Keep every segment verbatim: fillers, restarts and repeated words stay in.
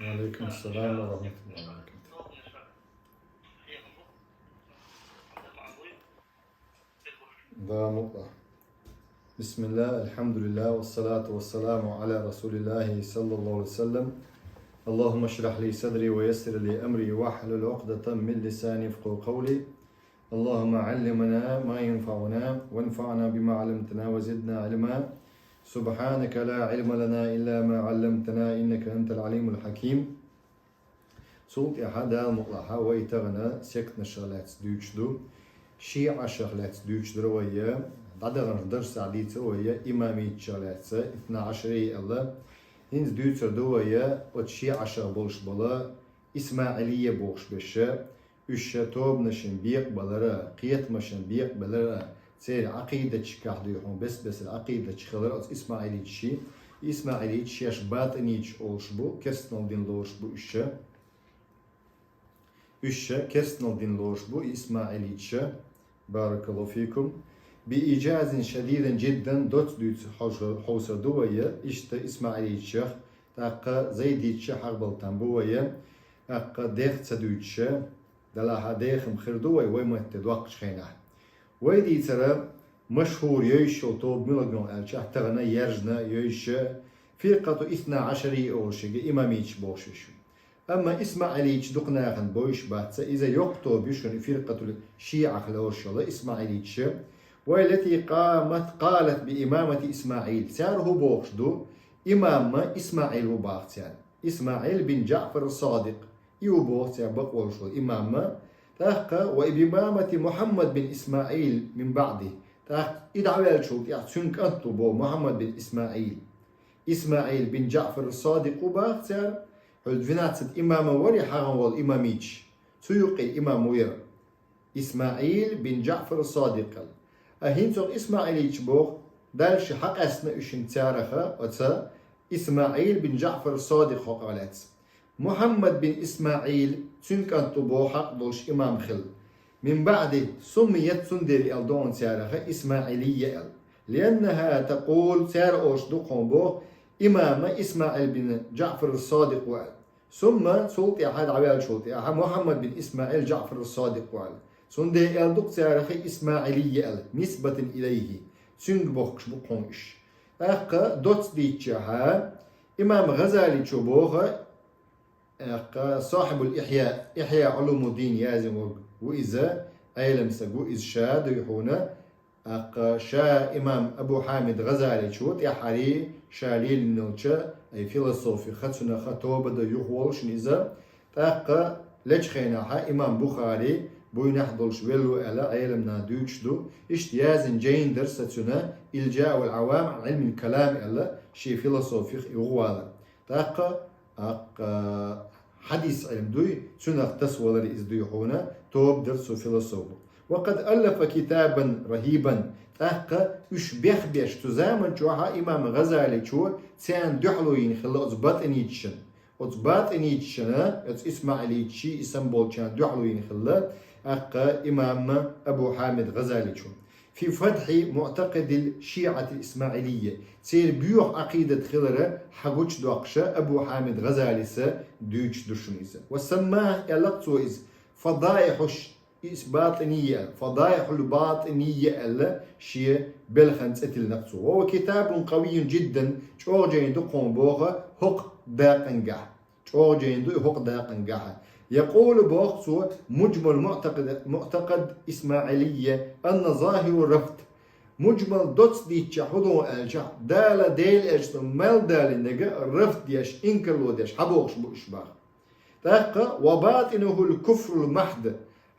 وعليكم السلام ورحمة الله وبركاته. Да, мукъа. بسم الله، الحمد لله، والصلاة والسلام على رسول الله صلى الله عليه وسلم. اللهم اشرح لي صدري ويسر لي أمري واحلل عقدة من لساني يفقهوا قولي. اللهم علمنا ما ينفعنا وانفعنا بما علمتنا وزدنا علما. سبحانك لا علم لنا إلا ما علمتنا إنك أنت العليم الحكيم. Цул тӀаьхьа Дала мукъалахь вай тахана сектанашах лаьцна дуьйцуш ду. ШиӀашах лаьцна дуьйцуш дара вай. ДӀадаханчу дарсехь дийцира вай имамиташах лаьцна, итна Ӏашарий аьлла. ХӀинца дуьйцур ду вай оцу шиӀашах болуш болу ИсмаӀилия бохуш берш. Уьш тобанашна бекъабалар, кхетамашна бекъабалар, церан Ӏакъидаташкахь дуй хьуна бес-бесара Ӏакъидаташ хилар оцу исмаӀилиташийн. ИсмаӀилиташ шаьш батӀиниташ олуш бу, керстанал дин лоруш бу уьш. Уьш керстанал дин лоруш бу и исмаӀилиташ. Баракаллаху фикум. بإيجاز شديد جدا, доцца дуьйцуш хьовсур ду вай, иштта исмаӀилиташах, тӀаккха зайдиташах хьагӀ бала там бу вай, тӀаккха дех ца дуьйцуш. Делахь а дехам хир ду вай, вай матте доккхучу хенахь. Вай дийцара машхӀур йовзаш йолу тоба муьлханиг ю аьлча, тахана яьржина йовзаш, фиркъату исна Ӏашарий олуш ерг имамиташ бохуш берш. Амма исмаӀилиташ дукха нахана бовзуш бац, иза йоккха тоба ю шуна фиркъатул шиӀах лоруш йолу исмаӀилиташ. والتي قامت، قالت بإمامة إسماعيل. Цара хӀун бохуш ду? Имам ИсмаӀил ву боху цара. ИсмаӀил бин ДжаӀфар ас-Садикъ. И ву боху цара бакъ волуш волу имам. ТӀаккха وبإمامة محمد بن إسماعيل من بعده. ТӀаккха и дӀаваьллачул тӀаьхьа цуьнан кӀант ву боху Мухьаммад бин ИсмаӀил. ИсмаӀил бин ДжаӀфар ас-Садикъ ву боху цара. Хьуьлла двенадцать имам вара хьагӀ волу имамиташ. Цу юккъе имам ву яра. ИсмаӀил бин ДжаӀфар ас-Садикъ аьлла. А хӀинца оха исмаӀилиташ боху, дальше хьакъаьстина уьш царах оцу ИсмаӀил бин ДжаӀфар ас-Садикъ хьокъехь лаьцна. Мухьаммад бин ИсмаӀил, цуьнан кӀант ву боху хьакъ долуш имам хилла. من بعده سميت, цундела аьлла ду хьуна царах ИсмаӀилия аьлла. لأنها تقول, цара олуш ду хьуна боху, имам ИсмаӀил бин ДжаӀфар ас-Садикъ ву аьлла. ثم, цул тӀаьхьа дӀаваьллачул тӀаьхьа, Мухьаммад бин ИсмаӀил ДжаӀфар ас-Садикъ ву аьлла. Цундела аьлла ду-кх царах ИсмаӀилия аьлла, نسبة إليه, цуьнга бохкуш бу-кх хьуна уьш. ТӀаккха доцца дийцчахьа, имам ГӀазаличо боху, тӀаккха сахьибул Ихья, Ихья Ӏулумуддин язйина верг ву иза, Ӏелам стаг ву иза ша дуй хьуна, тӀаккха ша имам Абу Хьамид ГӀазаличо тӀаьххьара ша лелийна йолчу, ай, философи хацунах тоба дан юхаволуш ву иза. ТӀаккха лечу хенахь имам Бухари буйнахь долуш велла ву аьлла, Ӏеламнаха дуьйцуш ду. Иштта язйина жайна дара сан цуьнан إلجاء العوام عن علم الكلام аьлла, шен философих юхавалар. ТӀаккха, тӀаккха хьадис Ӏилма дуй, цуьнах тасавалар иза дуй хьуна, тоба дара цу философо. وقد ألف كتابا رهيبا. ТӀаккха уьш бехбеш, цу заман чохь а имам ГӀазаличо царна дуьхьало йина хилла оцу батӀиниташна. Оцу батӀиниташна, оцу исмаӀилиташна, и санна болчарна дуьхьало йина хилла, тӀаккха имам Абу Хьамид ГӀазаличо. في فضح معتقد الشيعة الإسماعيلية. Церан боьха Ӏакъидат хилар хьагучудоккхуш Абу Хьамид ГӀазалис дуьйцуш ду шуна иза. وسماه, аьлла-кх цо иза, فضائح الش-, الباطنية, فضائح الباطنية аьлла, шен белхан цӀе тиллина-кх цо. وهو كتاب قوي جدا, чӀогӀа жайна ду-кх хьуна боху хӀокху дакъангахь. ЧӀогӀа жайна ду и хӀокху дакъангахь. يقول, боху цо, مجمل معتقد, معتقد إسماعيلية أن ظاهره الرفض. Мужмал доцца дийцча хӀун ду аьлча, Дала, Делан Элчано мел далийнарг рафд деш, инкарло деш, хьабохуш бу уьш боху. ТӀаккха وباطنه الكفر المحض.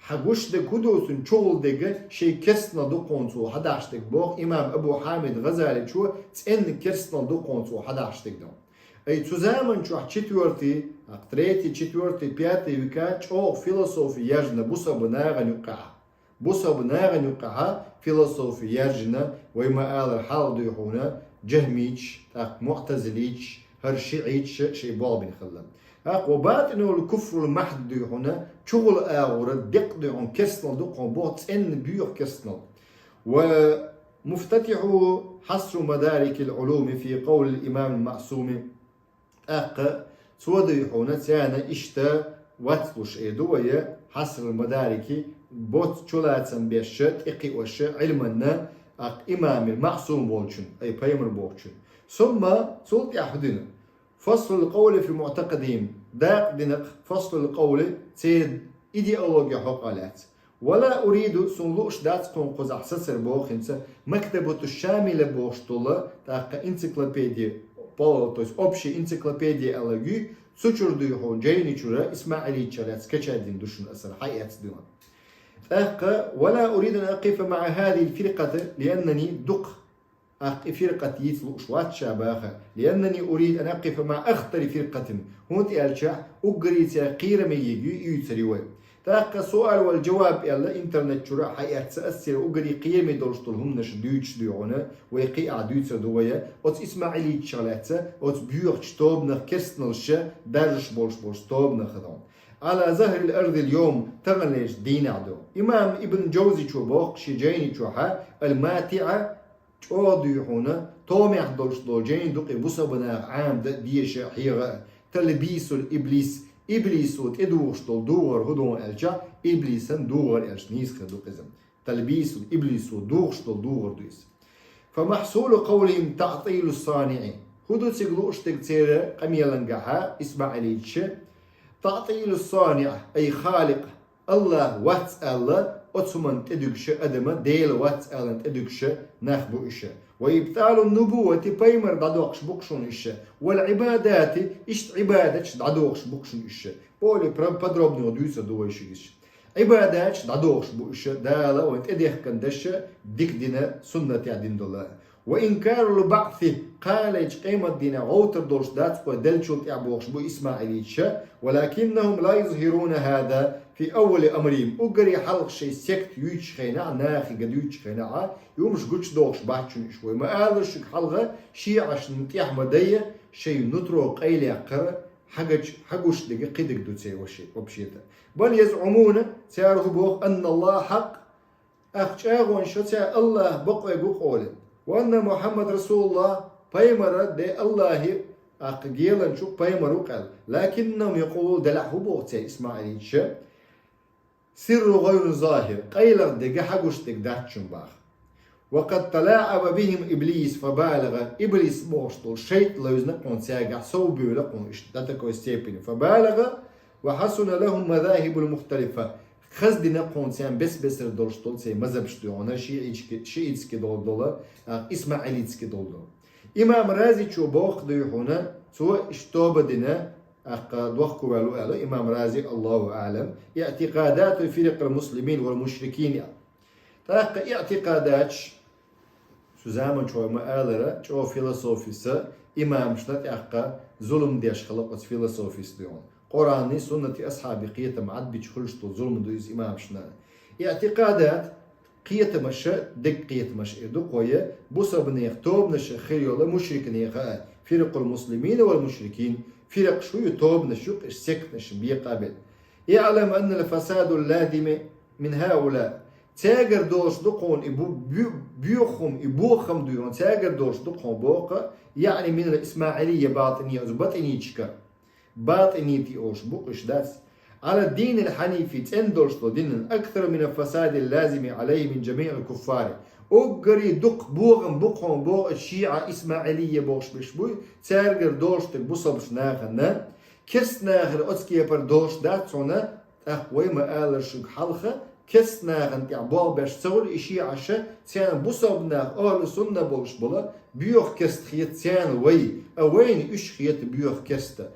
Хьан гуш дерг хӀун ду, цуьнан чухула дерг шен керстанал ду-кх хьуна цо хьадахьаш дерг, боху имам Абу Хьамид ГӀазаличо, цӀенна керстанал ду-кх хьуна цо хьадахьаш дерг ду. Ай, цу заман чохь четвёртый, третий, четвёртый, пятый века чӀогӀа философи яьржина бусалба нахана юккъехь. Бусалба нахана юккъехь философи яьржина, вай ма-аллара, хьалха дуй хьуна, жахмиташ, тӀаккха муътазилиташ, хӀара шиӀиташ шайн болх бина хилла. ТӀаккха وباطنه الكفر المحض дуй хьуна, чухула агӀора деккъа дуй хьуна керстанал ду-кх хьуна, боху, цӀенна боьха керстанал. ومفتتحه حصر مدارك العلوم في قول الإمام المعصوم. ТӀаккха Цо дуй хьуна царна иштта вацлуш, э, ду вай, хьасрал мадарики, боц чулацам бешша, тӀекхиоша, Ӏилманна, акх имамил маъсум волчун, ай пайхамар бохучун. Сумма, цул тӀехьа хӀу дина. Фаслул къавли фи муътакъадихим, дакъа динакх фаслул къавли, церан идеология хьокъа лаьца. Вала уриду, сун лууш дац кхунна кхузахь сацар бохинца, Мактабату Шамила бохуш долу, тӀаккха энциклопедия, по-, то есть общая энциклопедия аьлла гуй, цу чура дуй хьуна, жайни чура, ИсмаӀилитча лаьца качадина ду шуна асар, хьаэцна дуй хьуна. ТӀаккха, вала уриду ан акъифа маъа хазихил фиркъати, лианнани дукха Акх, и фиркъат йийца лууш вац ша баха, лианнани урид ан акъифа маъа ахтари фиркъатин, хӀунда аьлча уггаре церан кхераме йига ю, уьйцур ю вай. ТӀаккха суал вал жаваб аьлла интернет чура хьаэцна ас, церан уггаре кхераме долуш долу хӀуманаш дуьйцуш дуй хьуна, вай кхиа дуьйцур ду вай, оцу ИсмаӀилитчах лаьцна, оцу боьхачу тобанах керстаналша даржаш болуш болчу тобанах ду. Ала захрил ардил йовм, таханлерчу дийнахь ду. Имам Ибн Джавзичо боху шен жайни чохьа, Ал-МатиӀа, чӀогӀа дуй хьуна, томехь долуш долу жайна ду-кх и бусалба наха Ӏамада а, деша а, хьеха а, талбисул иблис, иблисо тӀедугӀуш долу дугӀар хӀун ду аьлча, иблисан дугӀар аьлча нийса хир ду-кх иза. Талбисул иблисо дугӀуш долу дугӀар ду иза. Фа махьсулу къавлихим таътилу ссаниӀи. ХӀун ду цига лууш дерг церан къамелангахьа, ИсмаӀилитча? Таътилу ссаниӀ, ай халикъ, АллахӀ вац аьлла, оцу хӀуманна тӀедуьгуша, адама Дела вац аьллана тӀедуьгуша нах бу иша. Ва ибталу ннубуввати, пайхамар дӀадоккхуш бу-кх шуна иша. Вал Ӏибадати, иштта Ӏибадаташ дӀадоккхуш бу-кх шуна иша. Более про-, подробно дуьйцур ду вай шуьга иша. Ӏибадаташ дӀадоккхуш бу иша, Дала вайн тӀедехкина даш дика дина, суннатехь дина долу. Ва инкарул баъси, кхана лайчу къематдийнахь гӀовтар долуш дац-кх вай деллачул тӀаьхьа бохуш бу ИсмаӀилитча, валакиннахум ла юзхируна хаза фи аввали амрихим. Уггаре хьалха шайн секта юьйцучу хенахь, нахе ган дуьйцучу хенахь, и хӀумаш гучудохуш бац шуна иша. Вай ма-аллара шуьга хьалха, шиӀашна тӀехь ма дайа, шайн нутро къайлаяккхара, хьагуш, хьагуш дерг кхидерг ду церан вообще-то. Бал язъумуна, цара хӀун боху, анна АллахӀа хьакъ, акх, чӀагӀонаш йо цара АллахӀ бакъве гу къоли. Ва анна Мухьаммад расулуллахӀ, пайхамар де АллахӀе, акх, геланчу пайхамар ву къаьл. Лакиннахум якъулун, делахь хӀун боху цара ИсмаӀилитча? Сирру гӀайру захир, къайлаха дерг, хьагуш дерг дац шуна баха. Ва къад талаъаба бихим иблис фабалагӀа, иблис бохуш долу шайтӀа левзина кхуна цаьргахь, сов бевлла кхуна иштта до такой степени. ФабалагӀа ва хьасуна лахум мазахибул мухталифа. Хаздина кхуна царна бес-бесара долуш долу церан мазхабаш дуй хьуна, шиӀитски, шиӀитски долу долу, а, исмаӀилитски долу долу. Имам Разичо боху дуй хьуна, цо иштта тоба дина, аккха дохко ваьлла ву аьлла, имам Рази, Аллаху аълам, иътикъадату фиракъил муслимин вал мушрикин аьлла. ТӀаккха иътикъадаташ, цу заманчохь ма-аллара, чӀогӀа философиса, имамашна тӀаккха зулам деш хила оцу философиса дуй хьуна. Къуръанний, суннатий, асхьабий кхетам Ӏадбича хуьлуш долу зулам ду иза имамашна. Иътикъадат, кхетамаша, дегкхетамаш эр ду кхо я, бусалбанех тобанаша хир йолу мушрикнеха а, фиракъул муслимина вал мушрикин, фиракъаш ю, тобанаш ю-кх, уьш сектанаш бекъа а бен. ИъламӀ аннал фасадал лазима мин хӀаулаъ. Цаьргара долуш ду кхуна и бу-, бу-, боьхам, и бохам дуй хьуна, цаьргара долуш ду кхуна боху, яъни минал исмаӀилия батӀиния, оцу батӀиниташкара. БатӀинитий олуш бу-кх уьш, дац. Ӏала динил хьанифи, цӀена долуш долу динан, аксару мина фасадил лазими Ӏалайхи мин жамиӀил куффари. Уггаре дукха бохам бу кхуна боху шиӀа, исмаӀилия бохуш берш буй, цаьргара долуш дерг бусалбачу нахана, керста нахана оцу кепара долуш дац хьуна, тӀаккха вай ма-аллара шуьга хьалха, керста нахана тӀехь болх беш ца хуьлу и шиӀаша, царна бусалба нах, ахӀлу сунна болуш бола, боьха керста хета царна вай, а вайна уьш хета боьха керста.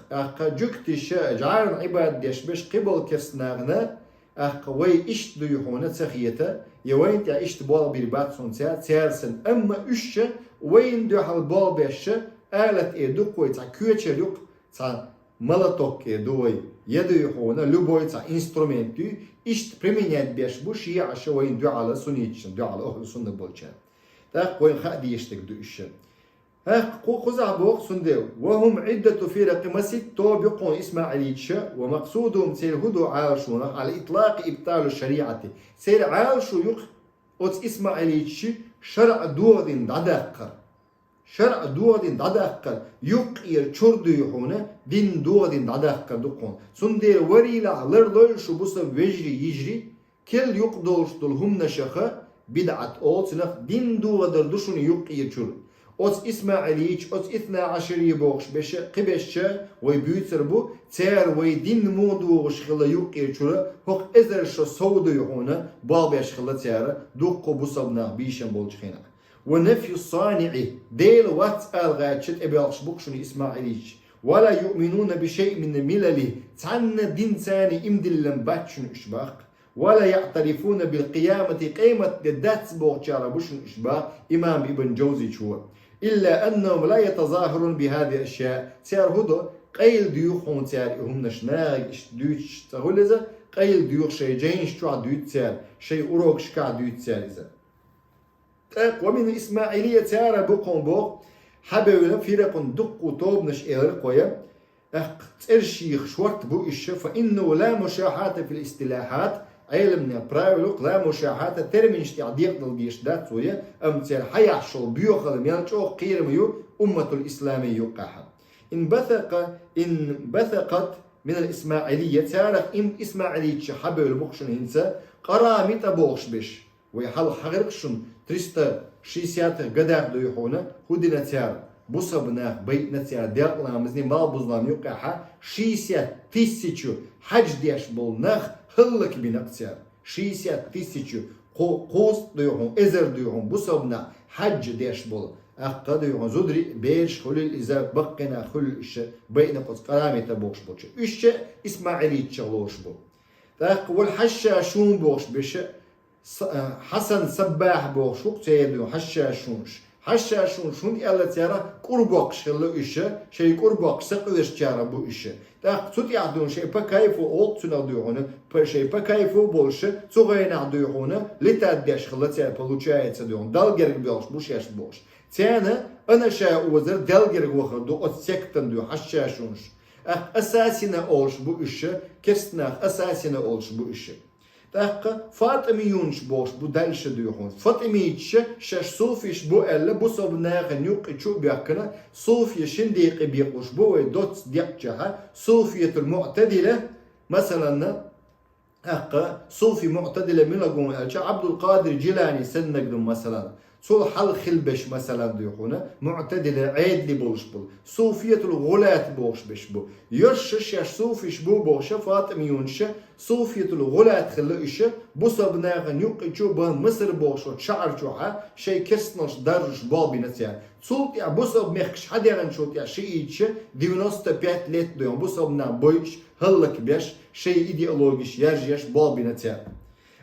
Аккха жуьгтиша, жӀарна Ӏибадат деш берш кхиболу керста нахана, аккха вай иштта дуй хьуна ца хета, я вайна тӀехь иштта болх бийр бац хьуна цара, цара санна. Амма уьш ша вайна дуьхьал болх беш ша, алат эр ду-кх вай, цхьа коьчар ю-кх, цхьа молоток эр ду вай, я дуй хьуна любой цхьа инструмент ю, иштта применять беш бу шиӀаша вайна дуьхьал, сунниташна дуьхьал, ахӀлу сунна болчарна. ТӀаккха вайна хаа дезаш дерг ду уьш ша. ХӀаьта кху кхузахь боху цундела: «Ва хӀум Ӏиддату фиракъи», масийтта тоба ю кхуна исмаӀилиташа, «ва макъсудухӀум», церан хӀун ду Ӏалашонах, «Ӏала итлакъи ибталу шариӀати». Церан Ӏалашо ю-кх оцу исмаӀилиташа шарӀа догӀа дина дӀадаккхар. ШарӀа догӀа дин дӀадаккхар юккъера чура дуй хьуна, дин догӀа дин дӀадаккхар ду хьуна. Цундела варийла ларлойла шу бусалба вежарий, йижарий, керла юкъе долуш долу хӀуманашха, бидӀат олу цунах, дин догӀа дар ду шуна юккъера чура. Оцу ИсмаӀилийча, оцу итна Ӏашарий бохуш беша, кхиберш вай буьйцур бу, цара вай дин муха догӀуш хилла юккъера чура, хӀокху эзар шо сов дуй хьуна, болх беш хилла цара, дуккха бусалба нах бийшина болчу хенахь. Ва нафью санигӀи, Дела вац ала гӀерташ тӀебоьлхуш бу-кх шуна ИсмаӀилийча. Ва ла юъминуна би шайъин мин милали, цхьанна динца иман диллина бац шуна уьш боху. Ва ла яътарифуна бил къиямати, къематде дац бохучарах бу шуна уьш боху имам Ибн Джавзийчо. Илла аннахум ла ятазахаруна би хазихил ашяъ. Цара хӀун до, къайла дуьйху хьуна цара и хӀуманаш, нахе иштта дуьйцуш ца хуьлу иза, къайла дуьйху, шайн жайнаш чохь дуьйцу цара, шайн урокашкахь дуьйцу цара иза. ТӀаккха ва мин ИсмаӀилия, цара бу-кх хьуна боху, хьабевлла фиракъун, дуккха тобанаш элира кхо я, тӀаккха цӀераш йийха шорта бу уьш, фа иннаху ла мушахьата фил истилахьат, Ӏеламнехан правило-кх, ла мушахьата, терминаш тӀехь декъадала дезаш дац цо я, амма церан хьаяхьаш йолу боьхалла мел чӀогӀа кхерам ю умматул исламий юккъехь. Ин басакъа, ин басакъат минал ИсмаӀилия, царах им ИсмаӀилийча хьабевлла бу-кх шуна хӀинца, къарамита бохуш беш. Вай хьалха хьахийра-кх шуна, триста шестидесятых годах дуй хьуна, хӀун дина цара, бусалба нах байина цара, делкъа ламазний, малхбузу лам юккъехь шестьдесят тысячу хьаьж деш болу нах хӀаллакбина-кх цара. Шестьдесят тысячу, кху-, кхузткъа дуй хьуна, эзар дуй хьуна, бусалба нах хьаьж деш болу. ТӀаккха дуй хьуна, зударий, бераш хуьлийла иза, баккхий нах хуьлийла уьш, байина-кх оцу къарамита бохуш болчу. Уьш ИсмаӀилийчех лоруш бу. ТӀаккха вал хьашшашун бохуш беша, С-, а, Хьасан Саббахь бохуш ву-кх церан дуй хьашшашунаш. Хьашшашунаш хӀунда аьлла цара, кӀур боккхуш хилла уьш, шайн кӀур боккхуш сакъоьстучарах бу уьш. ТӀаккха цу тӀехь дуй хьуна шайн по кайфу олу цунах дуй хьуна, па-, шайн по кайфу болуш, цу гӀайнахь дуй хьуна летать деш хилла цара, получается дуй хьуна, Далла герга боьлхуш бу шаьш бохуш. Царна анаша озар, Далла герга вахар ду оцу сектан дуй хьашшашунаш. ТӀаккха асасина олуш бу уьш, керста нах асасина олуш бу уьш. ТӀаккха фатимиюнаш бохуш бу дальше дуй хьуна. Фатимиташа шаьш суфиш бу аьлла, бусалба нахана юккъе чу а боьхкина, суфия шина декъе бекъалуш бу вай доцца декъачохь, суфиятул муътадила, масалан, тӀаккха суфи муътадила мила гун аьлча, Абдул-Къадир Жилани саннаг ду, масалан. Цул хьалха хилла беш, масалан, дуй хьуна, муътадила, Ӏедали болуш болу, суфиятул гӀулат бохуш беш бу. Йош шаьш суфиш бу бохуша, фатимиюнаша, суфиятул гӀулат хилла уьш, бусалба нахана юккъе чу бан Мисар бохуш шахьар чохь шайн керстаналш даржош болх бина цара. Цул тӀаьхьа бусалба мехкаш хьадеанчул тӀаьхьа шииташа девяносто пять лет дуй хьуна бусалба нах бойуш, хӀаллакбеш, шайн идеологиш яржош болх бина цара.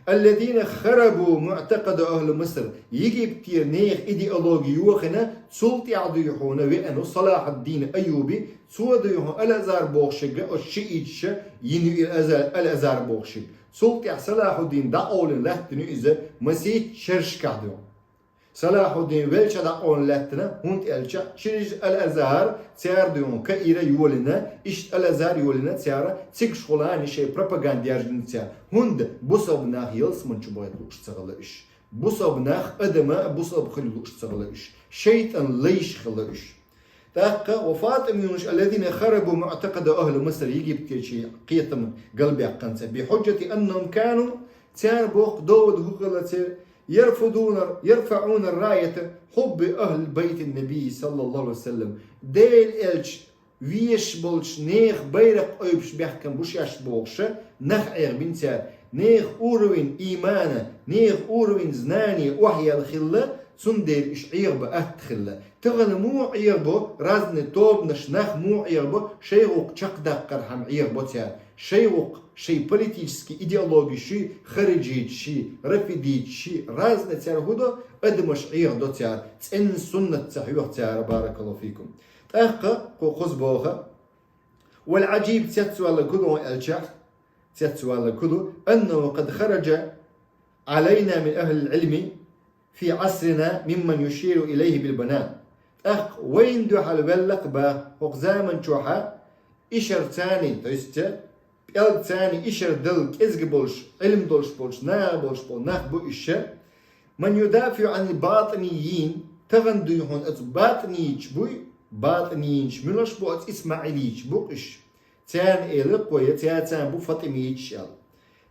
Аллазина харабу муътакъада ахли Миср, Египтера нехан идеологи йохийна, цул тӀаьхьа дуй хьуна веана ву Салахьуддин Айюби, цо дуй хьуна Ал-Азхар бохушерга, оцу шииташа йина ю и Аза-, Ал-Азхар бохушерг. Цул тӀаьхьа Салахьуддин дӀакъовлина лаьттина ю иза масийтта шерашкахь дуй хьуна. Салахьуддин велча дӀакъовлина лаьттина, хӀунда аьлча шириза Ал-Азхар цара дуй хьуна Каира йолийна, иштта Ал-Азхар йолийна цара, цигахула шайн пропаганда яржийна цара. ХӀунда бусалба нах ялсамани чу бахийта лууш ца хилла уьш. Бусалба нах, адам а бусалба хила лууш ца хилла уьш. ШайтӀан лайш хилла уьш. ТӀаккха ва фатимиюнаш, аллазина харабу муътакъада ахли Миср, Египтерчийн кхетам галбаьккхинца, би хьужжати аннахум кану, цара боху довод хӀун хилла церан, ярфудуна, ярфаӀуна раята хьубби ахли байти Набий саллаллаху Ӏалайхи ва саллам, Делан элча везаш болчу нехан байракх ойбуш баьхкина бу шаьш бохуша, нах Ӏехабина цара, нехан уровень имана, нехан уровень знания охьаяьлла хилла, цундела уьш Ӏехабан атта хилла. Тахана муха Ӏехабо, разные тобанаш, нах муха Ӏехабо, шайн гӀуллакх чекхдаккхархьама Ӏехабо цара. Шайн гӀуллакх, шайн политический идеологиш, хариджиташ, рафидиташ, разные цара хӀун до, адамаш Ӏехадо цара, цӀенна суннат ца хьоьху цара, баракаллаху фикум. ТӀаккха кху кхуза боху, вал Ӏажиб, цецваьлларг хӀун ду аьлча, цецваьлларг хӀун ду, аннаху къад хараджа Ӏалайна мин ахлил Ӏилми фи Ӏасрина мимман юширу илайхи бил банан. ТӀаккха вайна дуьхьал ваьлла-кх боху хӀокху заман чохь ишар царний, то есть пӀелг царний ишар дала кӀезиг болуш, Ӏилма долуш болуш, наха болуш болу нах бу уьш. Ман юдафиу Ӏанил батӀиниййин, Тахана дуй хьона оцу батӀинийча буй, батӀинийча муьлш бу оцу исмаӀилийча бу-кх уьш. Царна элира-кх вай, цаьрца бу фатӀимийчаш аьлла.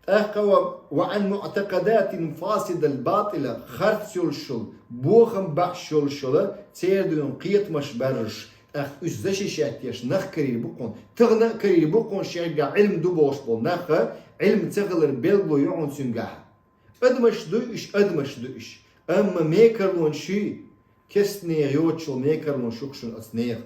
ТӀаккха ва, ва ан муӀтакъадатин фасидал батила, харц йолуш йолу, бохам бахьаш йолуш йолу, церан дуьйна кхетамаш баьржаш, тӀаккха уьш защищать деш нах карийр бу-кх хьуна, тахана а карийр бу-кх хьуна, шайгахь Ӏилма ду бохуш болу нах, Ӏилма ца хилар билгало ю хьуна цуьнгахь. Адамаш дуй уьш, адамаш дуй уьш. Амма мекарлонаш юй, керста нехан йоцуш йолу мекарлонаш ю-кх шуна оцу нехан.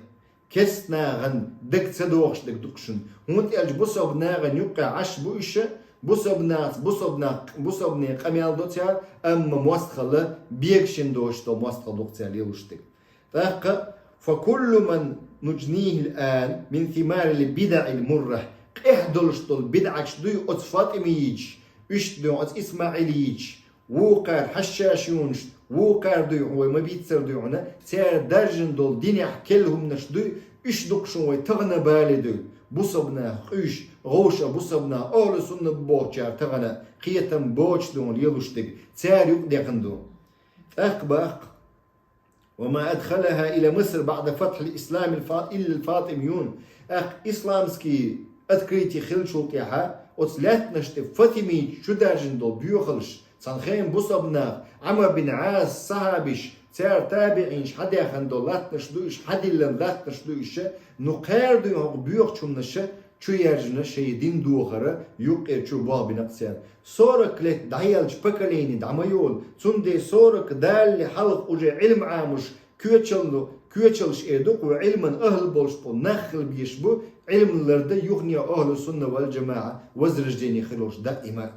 Керста нахана дага ца догӀуш дерг ду-кх шуна. ХӀунда аьлча бусалба нахана юккъехь Ӏаш бу уьш, бусалба нахаца, бусалба нах, бусалбанийн къамел до цара, амма мостагӀалла бегашина доцуш долу мостагӀалла ду-кх цара лелош дерг. ТӀаккха, фа куллу ман нуджнихил ан мин симарил бидаӀил мурра, къехь долуш долу бидӀаташ дуй оцу фатӀимийчаш, уьш дуй оцу исмаӀилийчаш, вукхара хьашшашунаш, вукхара дуй хьуна, вай ма бийццара дуй хьуна, цара даржина долу динехь келла хӀуманаш дуй, уьш ду-кх шуна вай тахана бале дуй. Бусалба нах къуьйсуш, гӀовша бусалба нах, ахӀлу сунна бу бохучара тахана кхетам боцуш ду хьуна лелош дерг, цара юкъа дехна ду. ТӀаккха баккха: ва ма адхалаха ила Миср баӀда фатхьил ислам ил фа-, иллал фатимиюн. ТӀаккха исламский открытие хиллачул тӀаьхьа оцу лаьттанаш тӀе фатимийчаш чу даржина долу боьхалш, цхьана хенахь бусалба нах, Ӏамр бин Ӏас, сахьабаш, цара табиӀинаш хьадаьхна долу латтанаш ду уьш, хьадиллина латтанаш ду уьш, ну кхара дуй хӀокху боьхачу хӀуманаша чу яьржина шайн дин дохара юккъера чуьра болх бина-кх цара. Сорок лет дӀаяьллачу поколени дӀа ма йолу, цундела сорок далале хьалха уже Ӏилма Ӏамош, коьчалла-, коьчаллаш эр ду-кх вай, Ӏилман ахӀл болуш бу, нах хила безаш бу, Ӏилма лардан юханехьа ахӀлу сунна вал джамаӀа, возрождение хир долуш даима.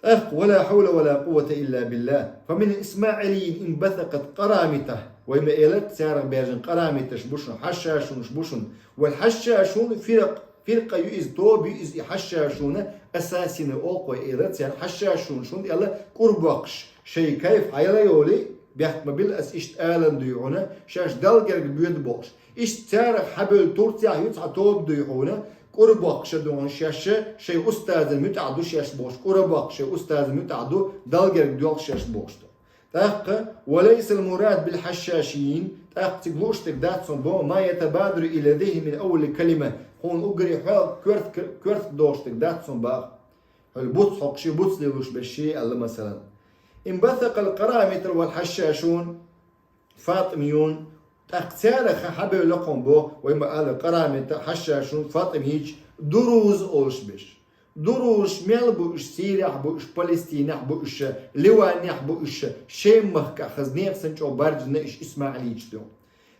ТӀаккха: ва ла хьавла ва ла къуввата илла биллахӀ. Фа мин исмаӀилийин инбасакъат къарамита. Вай ма элира-кх, царах баьржина къарамиташ бу шуна, хьашшашунаш бу шуна. Вал хьашшашун фиракъ, фиркъа ю иза, тоба ю иза, и хьашшашуна асасина олу-кх вай элира цара хьашшашунаш, хӀунда аьлча кӀур боккхуш, шайн кайф хьайла йолий, бехк ма билла ас иштта алан дуй хьуна, шаьш Далла герга боьду бохуш. Иштта царах хьабевлла Турцехь ю цхьа тоба дуй хьуна, кӀур боккхуша ду хьуна шаьш, шайн устазан муьтӀахь ду шаьш бохуш, кӀур боккхуш шайн устазан муьтӀахь ду, Далла герга доьлху шаьш бохуш ду. ТӀаккха: ва лайсал мурад бил хьашшашийин, тӀаккха цига лууш дерг дац хьуна боху, ма ятабадару илай зихни мин аввали калима, хьуна уггаре хьоьл коьрта, коьрта догӀуш дерг дац хьуна боху. Хьуьлла буц хьокхуш, буц лелуш берш ши аьлла, масалан. Инбасакъал къарамитал вал хьашшашун, фатимиюн, тӀаккха царах хьабевлла-кх хьуна боху, вай ма аллара, къарамита, хьашшашун, фатимийча, дуруза олуш берш. Дурузаш мел бу уьш, Сирехь бу уьш, Палестинехь бу уьш, Ливанехь бу уьш, Шем-махкахь хаза нехан санна чӀогӀа баржина уьш исмаӀилийча ду.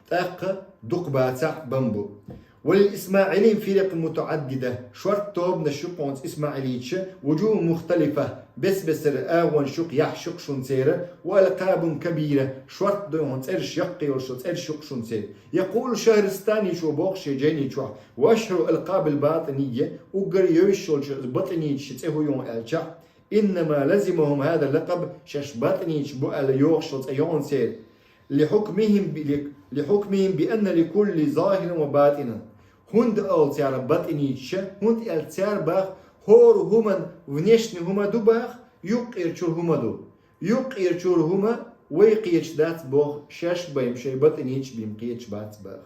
ТӀаккха дукха бацахь бан бу. Ва лил исмаӀилийин фиракъ мутаӀаддида, шорта тобанаш ю-кх хьуна исмаӀилийча, вуджух мухталифа, бес-бесара агӀонаш ю-кх, яхьаш ю-кх шуна церан, ва алкъабун кабира, шорта дуй хьуна цӀераш яккха йолуш йолу цӀераш ю-кх шуна церан. Якъулу Шахристанийчо боху шен жайни чохь: ва ашхьару алкъабил батинийя, уггар евзаш йолчу батинийча цӀе хӀун ю аьлча, иннама лазимахум хӀаза лакъаб, шаьш батинийча бу аьлла йохуш йолу цӀе ю хьуна церан. Лихьукмихим би-, ли-, лихьукмихим би анна ликулли захиран ва батинан. ХӀунда олу цара батинийча, хӀунда аьлча цара баха, хӀора хӀуман внешний хӀума ду баха, юккъера чуьра хӀума ду. Юккъера чуьра хӀума вай кхеташ дац боху, шаьш бен шайн батинийча бен кхеташ бац баха.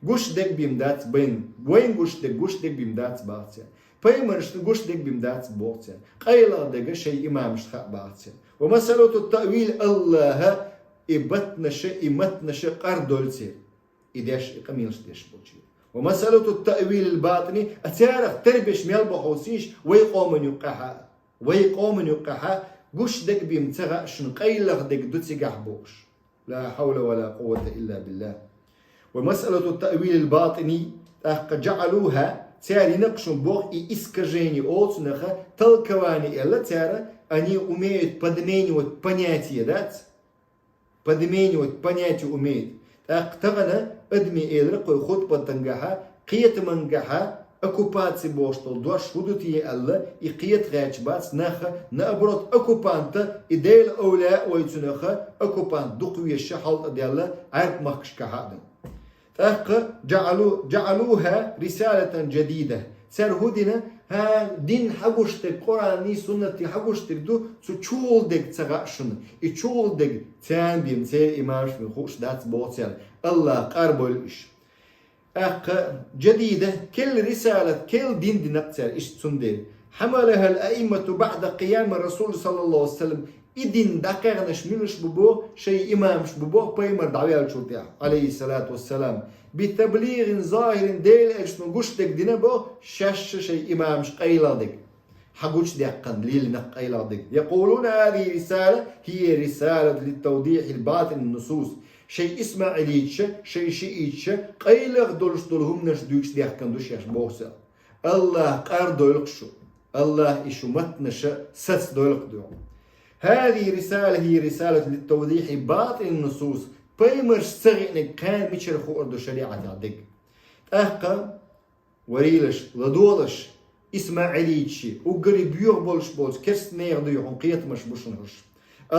Гуш дерг бен дац бен, вайн гуш дерг, гуш дерг бен дац баха цара. Пайхамаршна гуш дерг бен дац боху цара. КъайлагӀа дерг шайн имамашна хаьа баха цара. Ва масъалату таъвил Аллаха, и батнаша, и матнаша къардолу церан. И деш, и къамелаш деш болчеран. Ва масъалату таъвилил батини, а царах тербеш мел бу хьовсийша, вай къоман юккъехь а, вай къоман юккъехь а, гуш дерг бен ца хаьа шуна, къайлагӀа дерг ду цигахь бохуш. Ла хьавла ва ла къуввата илла биллахӀ. Ва масъалату таъвилил батини, тӀаккха джаӀалуха, цара йина-кх шуна боху и искажение олу цунах, толкование аьлла цара, они умеют подменивать понятие, дац? Подменивать понятие умеют. ТӀаккха тахана адаме элира-кх вай хутбатангахьа, кхетамангахьа, оккупаци бохуш долу дош хӀун ду те аьлла, и кхета гӀерташ бац нах, наоборот, оккупанта, и Делан овлияъ вай цунах, оккупант дукха везаш хьалтӀадаьлла Ӏаьрбийн махкашкахьа а ду. ТӀаккха джаӀалу-, джаӀалуха рисалатан джадида. Цара хӀун дина, ХӀа, дин хьагуш дерг, Къуръани, суннати хьагуш дерг ду, цу чугӀул дерг ца хаьа шуна. И чугӀул дерг царна бен, церан имамашта бен хууш дац боху цара. АллахӀ къарбойла уьш. ТӀаккха, جديدة, керла рисалат, керла дин дина-кх цара, иштта цундела. حملها الأئمة بعد قيام الرسول صلى الله عليه وسلم. И дин дӀакхаьхнарш муьлш бу боху, шайн имамаш бу боху, пайхамар дӀаваьллачул тӀаьхьа, عليه الصلاة والسلام. بتبليغ ظاهر, Делан элчано гуш дерг дина боху, шаьш а шайн имамаша къайлагӀа дерг. Хьагучудаьккхина лелийнарг къайлагӀа дерг. يقولون هذه الرسالة هي رسالة لتوضيح الباطن النصوص. Шайн исмаӀилиташа, шайн шиӀиташа къайлагӀа долуш долу хӀуманаш дуьйцуш даьхкина ду шаьш боху цара. АллахӀ къардойла-кх шу. АллахӀа и шун маттанаша сацадойла-кх дуьхьал. هذه الرسالة هي رسالة لتوضيح باطن النصوص. Пайхамарша ца хиънарг кхана мичара хуур ду шариӀатехь дерг. ТӀаккха, варийлаш, ладогӀалаш, исмаӀилиташа, уггаре боьха болуш болчу керстанехан дуй хьуна кхетамаш бу шуна хӀорш.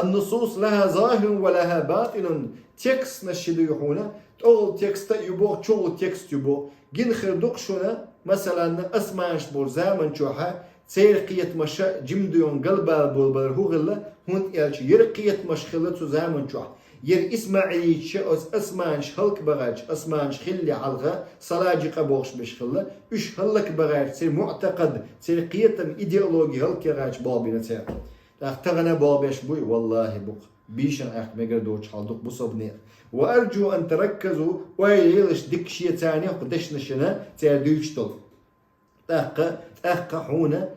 النصوص لها ظاهر ولها باطن, тексташ ши дуй хьуна, тӀехула текст а ю боху, чухула текст ю боху. Гина хир ду-кх шуна, масалан, османаш болчу заман чохь а, церан кхетамаша жима дуй хьуна галбала болабалар хӀун хилла, хӀунда аьлча яра кхетамаш хилла цу заман чохь. Яра исмаӀилиташа оцу османаш хӀаллакбахарчу, османаш хиллехь хьалха, саладжикъа бохуш берш хилла, уьш хӀаллакбахарчу церан муӀтакъад, церан кхетам, идеологи хӀаллакъяхарчу болх бина цара. ТӀаккха тахана а болх беш буй, валлахӀи, бу-кх. Бийшина аьхка мегар доцуш хьал ду-кх бусалба нехан. وأرجو أن تركزوا, ойла елаш дика шеца царна кху дешнашна цара дуьйцуш долу. ТӀаккха, тӀаккха хьуна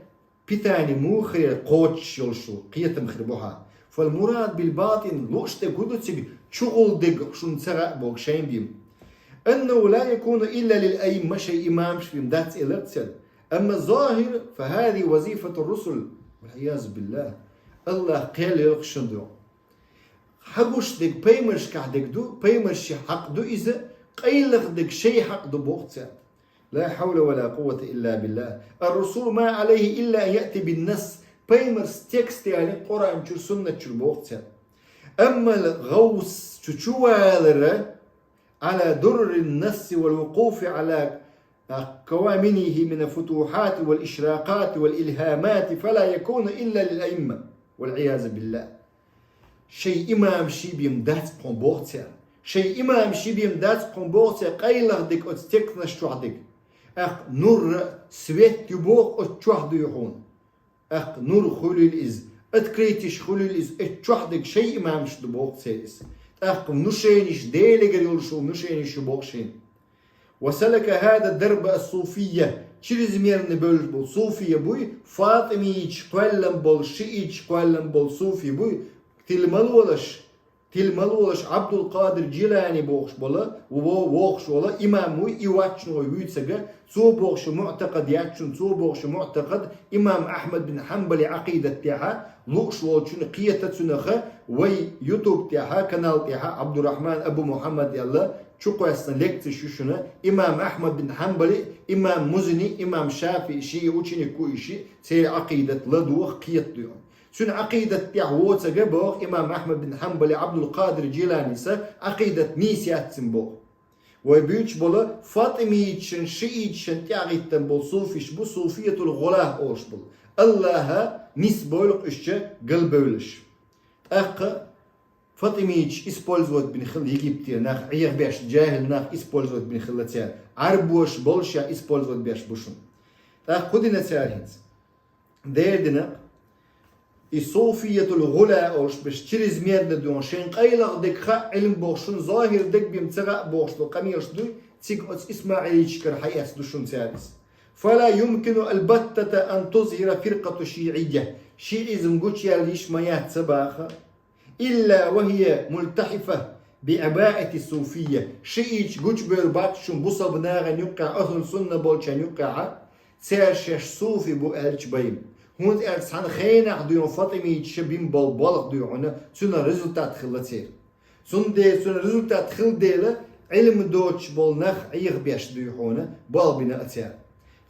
питани муха хир кхочуш йолуш ву, кхетам хир бу хьан. فالمراد بالباطن, лууш дерг хӀун ду цига, чухула дерг шуна ца хаьа боху шайна бен. أنه لا يكون إلا للأئمة, шайн имамаш бен дац элира цара. أما الظاهر فهذه وظيفة الرسل. والعياذ بالله. АллахӀ кхел йойла-кх шуна дуьхьа. Хьагуш дерг пайхамаршкахь дерг ду, пайхамаршна хьакъ ду иза, къайлагӀа дерг шайн хьакъ ду боху цара. لا حول ولا قوة إلا بالله. الرسول ما عليه إلا أن يأتي بالنص. Пайхамарс текст ялийна Къуръан чуьра, суннат чуьра боху цара. أما الغوص, чу чувалар, على درر النص والوقوف على كوامنه من الفتوحات والإشراقات والإلهامات فلا يكون إلا للأئمة. والعياذ بالله. Шайн имамаш бен дац-кх хьуна боху цара. Шайн имамаш бен дац-кх хьуна боху цара, къайлагӀа дерг оцу тексташ чохь дерг. ТӀаккха нур а, свет ю боху оцу чохь дуй хьуна. ТӀаккха нур хуьлийла иза, открытиш хуьлийла иза, оцу чохь дерг шайн имамаш ду боху цара иза. ТӀаккха внушениш, Делегара йолуш ву внушениш ю боху шайна. وسلك هذا درب الصوفية, чрезмерно бевлла болу суфия буй, фатимиташ кхоьллина болу, шииташ кхоьллина болу суфи буй, тила ма лолаш, тила ма лолаш Ӏабдулкъадир Джилани бохуш болу, во-, вохуш волу имам вуй, и ваччуьнгой вуьйцург, цо бохуш муӀтакъад яц шуна, цо бохуш муӀтакъад имам Ахьмад бин Хьанбали Ӏакъидат тӀехь а, лууш волчунна кхета цунах, вай YouTube тӀехь а, канал тӀехь а Абдурахман Абу Мухьаммад аьлла, чукхоьссина лекцеш ю шуна, имам Ахьмад бин Хьанбали, имам Музани, имам ШафиӀи, шен ученик ву и шиъ, церан Ӏакъидат ладогӀа, кхета дуй хьуна. Цуьнан Ӏакъидат тӀехь воцург боху имам Ахьмад бин Хьанбали Ӏабдулкъадир Джиланис, Ӏакъидат нийса яц цуьнан боху. Вай буьйцуш болу фатимиташна, шииташна тӀаьхьахӀиттина болу суфиш бу, суфиятул гӀулат олуш болу. АллахӀа нисбойла-кх уьш, галбевллаш. ТӀаккха фатимиташ использовать бина хилла Египтера нах, Ӏехабеш, жахӀил нах использовать бина хилла цара. Ӏарбоша боллушехь использовать беш бу шуна. ТӀаккха хӀун дина цара хӀинца? Дера дина, и суфиятул гӀулат олуш берш чрезмерно дуьйна, шайн къайлагӀа дерг хаьа Ӏилма бохуш, шуна зохӀир дерг бен ца хаьа бохуш долу къамелаш дуй, цига оцу исмаӀилиташкара хьаэцна ду шуна цара иза. فلا يمكن البتة أن تظهر فرقة شيعية. Шиъизм гучуяьлла йиш ма яц ца баха. إلا وهي ملتحفة بعباءة الصوفية. Шииташ гучубевр бац шуна бусалба нахана юккъехь, ахӀлу сунна болчарна юккъехь, цара шаьш суфи бу аьлча бен. ХӀунда аьлча цхьана хенахь дуй хьуна фатимиташа бина болу болх дуй хьуна, цуьнан результат хилла церан. Цундела цуьнан результат хилла дела, Ӏилма доцуш болу нах Ӏехабеш дуй хьуна, болх бина а цара.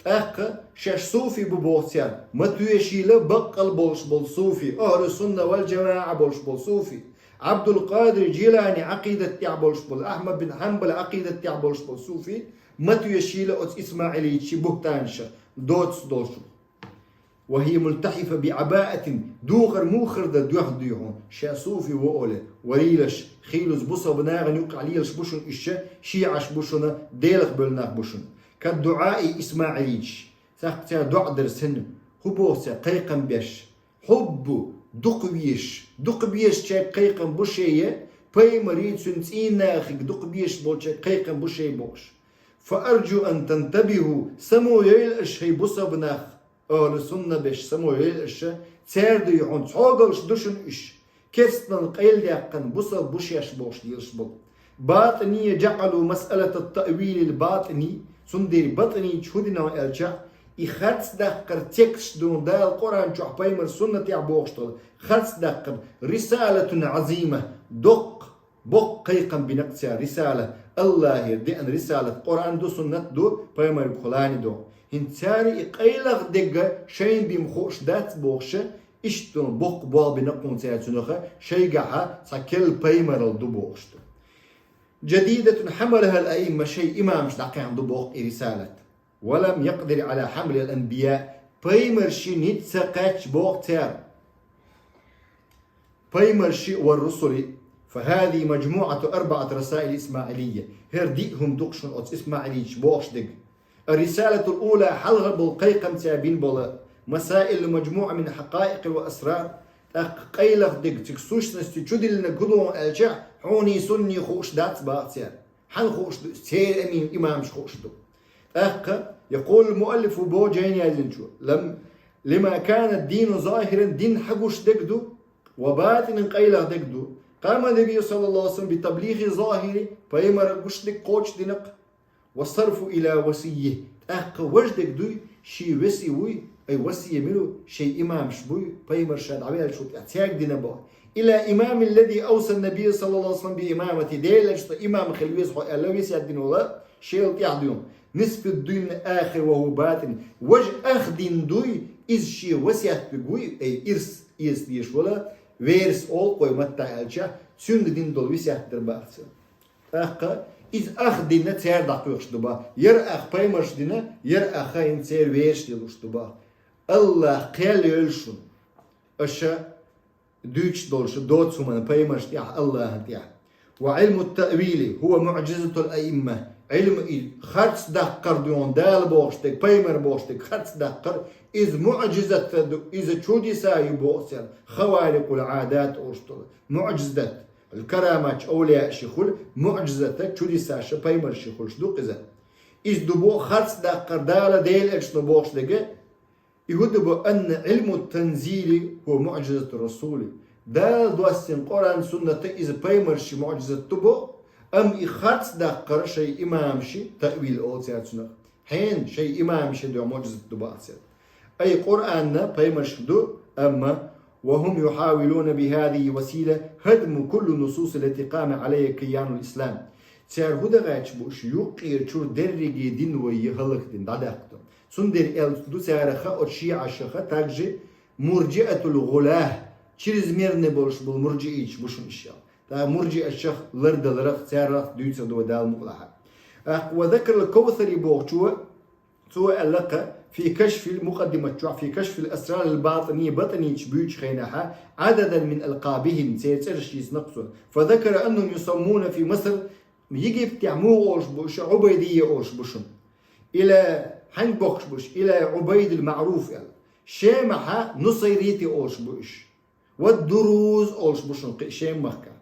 ТӀаккха шаьш суфи бу боху цара, ма тоьшийла баккъал болуш болу суфи, ахӀлу сунна вал жамаӀа болуш болу суфи, Ӏабдулкъадир Джилани Ӏакъидат тӀехь болуш болу, Ахьмад бин Хьанбал Ӏакъидат тӀехь болуш болу суфи, ма тоьшийла оцу исмаӀилитийн бухӀтанашах, доцуш долчух. وهي ملتحفة بعباءة, духар-мухар дар доьхна дуй хьуна, ша суфи ва оле, ва лелаш, хийла бусалба нахана юкъахь лелаш бу шуна уьш, шиӀаш бу шуна, Делах бевлла нах бу шуна. كالدعاء الإسماعيلية, цхьаькха цара доӀа дар санна, хӀун боху цара кхайкхам беш? حب, дукха везаш, дукха везачаьрга кхайкхам бу шай, пайхамарий, цуьнан цӀийнан нахе дукха везаш болчаьрга кхайкхам бу шай бохуш. فأرجو أن تنتبهوا, самайойла аша, хӀай бусалба нах, ахӀлу сунна беш, самайойла аша, цара дуй хьуна, цхьогалш ду шуна уьш, керстанал къайладаьккхина бусалба бу шаьш бохуш лелаш болу. الباطنية جعلوا مسألة التأويل الباطني, цундела батӀанийча хӀун дина аьлча, и харц даккхар текст ду Дала Къуръан чохь, пайхамар суннатехь бохуш долу харц даккхар رسالة عظيمة, доккха, боккха кхайкхам бина-кх цара, рисала, Аллахера деана рисалат, Къуръан ду, суннат ду, пайхамаргахула ду. ХӀинца цара и къайлаха дерг шайна бен хууш дац бохуш, иштта боккха болх бина-кх хӀинца цара цунах, шайгахь цхьа керла пайхамаралла ду бохуш ду. جديدة حملها الأئمة, шайн имамаш дӀакхаьхна ду боху и рисалат. ولم يقدر على حملها الأنبياء, пайхамаршна ницкъ ца кхаьчча боху цара. Пайхамаршна, والرسل, فهذه مجموعة أربعة رسائل إسماعيلية. ХӀара диъ хӀума ду-кх шуна оцу исмаӀилийчаша бохуш дерг. الرسالة الأولى, хьалха болу кхайкхам цара бина болу, مسائل مجموعة من حقائق وأسرار, тӀаккха къайлаха дерг, цига сущности чу диллинарг хӀун ду аьлча, хьуний, суний хууш дац боху цара. Хьанна хууш ду иза? Церан амин имамаш хууш ду. ТӀаккха, يقول المؤلف, боху жайна яздинчо, لم، لما كان الدين ظاهرا, дин хьан гуш дерг ду, وباطنا, къайлаха дерг ду. قام النبي صلى الله عليه وسلم بتبليغ الظاهر, пайхамара гуш дерг кхочушдина-кх, والصرف إلى وصيه, тӀаккха важа дерг дуй, шен веси вуй, ай веси мила ву, шайн имамаш буй, пайхамар ша дӀаваьллачул тӀаьхьа цаьрга дина боху. إلى الإمام الذي أوصى النبي صلى الله عليه وسلم بإمامته, Делан элчано имам хила веза хьо аьлла весет дина волу, шел тӀаьхьа дуьйна. نصف الدين الآخر وهو باطن, важа ах дин дуй, иза шен весет вуй, ай ирс, ирс дезаш волу, верас олу-кх вай маттахь аьлча, цуьнга дина долу весет дара боху цара. ТӀаккха иза ах дина цара дӀакхойкхуш ду боху. Яра ах пайхамарша дина, яра ах хӀинца церан вераш лелош ду боху. Аллах кхел йойла шуна аша дуьйцуш долуш доцу хӀуманна пайхамаршна тӀехь, Аллахьан тӀехь. وعلم التأويل هو معجزة الأئمة. Ӏилма и харц даккхар дуьйна, Дала бохуш дерг, пайхамар бохуш дерг харц даккхар, иза муӀжизат ду, иза чудеса ю боху цара, خوارق العادات олуш долу. МуӀжизат. Караматаш овлияаши хуьлу, муӀжизата чудесаша пайхамарши хуьлуш ду иза. Иза ду боху харц даккхар Дала Делан элчано бохуш дерг, и хӀун ду боху, أن علم التنزيل هو معجزة الرسول. Дала доссина Къуръан сунната иза пайхамарши муӀжизат ду боху, амма и харц даккхар шайн имамши, таъвил олу цара цунах. Хьенан шайн имамашна дуьхьа муӀжизат ду боху цара. Ай Къуръанна пайхамаршка ду, амма وهم يحاولون بهذه الوسيلة هدم كل النصوص التي قام عليها كيان الإسلام. Цара хӀун дан гӀерташ бу уьш, юккъера чуьра дерриге дин вай хӀаллакдина, дӀадаккха ду. Цундела аьлла ду цара ха, оцу шиӀаша ха, также муржиатул гӀулат, чрезмерный болуш болу муржиийча бу шуна иштта. ТӀаккха муржиашах лардаларах, царах дуьйцур ду вай Дала мукъалахь. ТӀаккха وذكر الكوثري бохучо, цо аьлла-кх في كشف المقدمة чохь, في كشف الأسرار الباطنية, батӀанийча буьйцучу хенахь, عددا من ألقابهم, церан цӀераш йийцина-кх цо. فذكر أنهم يسمون في مصر, Египтехь муха олуш бу уьш, Ӏубайдийя олуш бу шуна. Или хьаьнга бохкуш бу уьш, или Ӏубайдил Маъруф аьлла. Шемахь нусайрити олуш бу уьш. Ва дуруз олуш бу шуна кхин Шем-махкахь.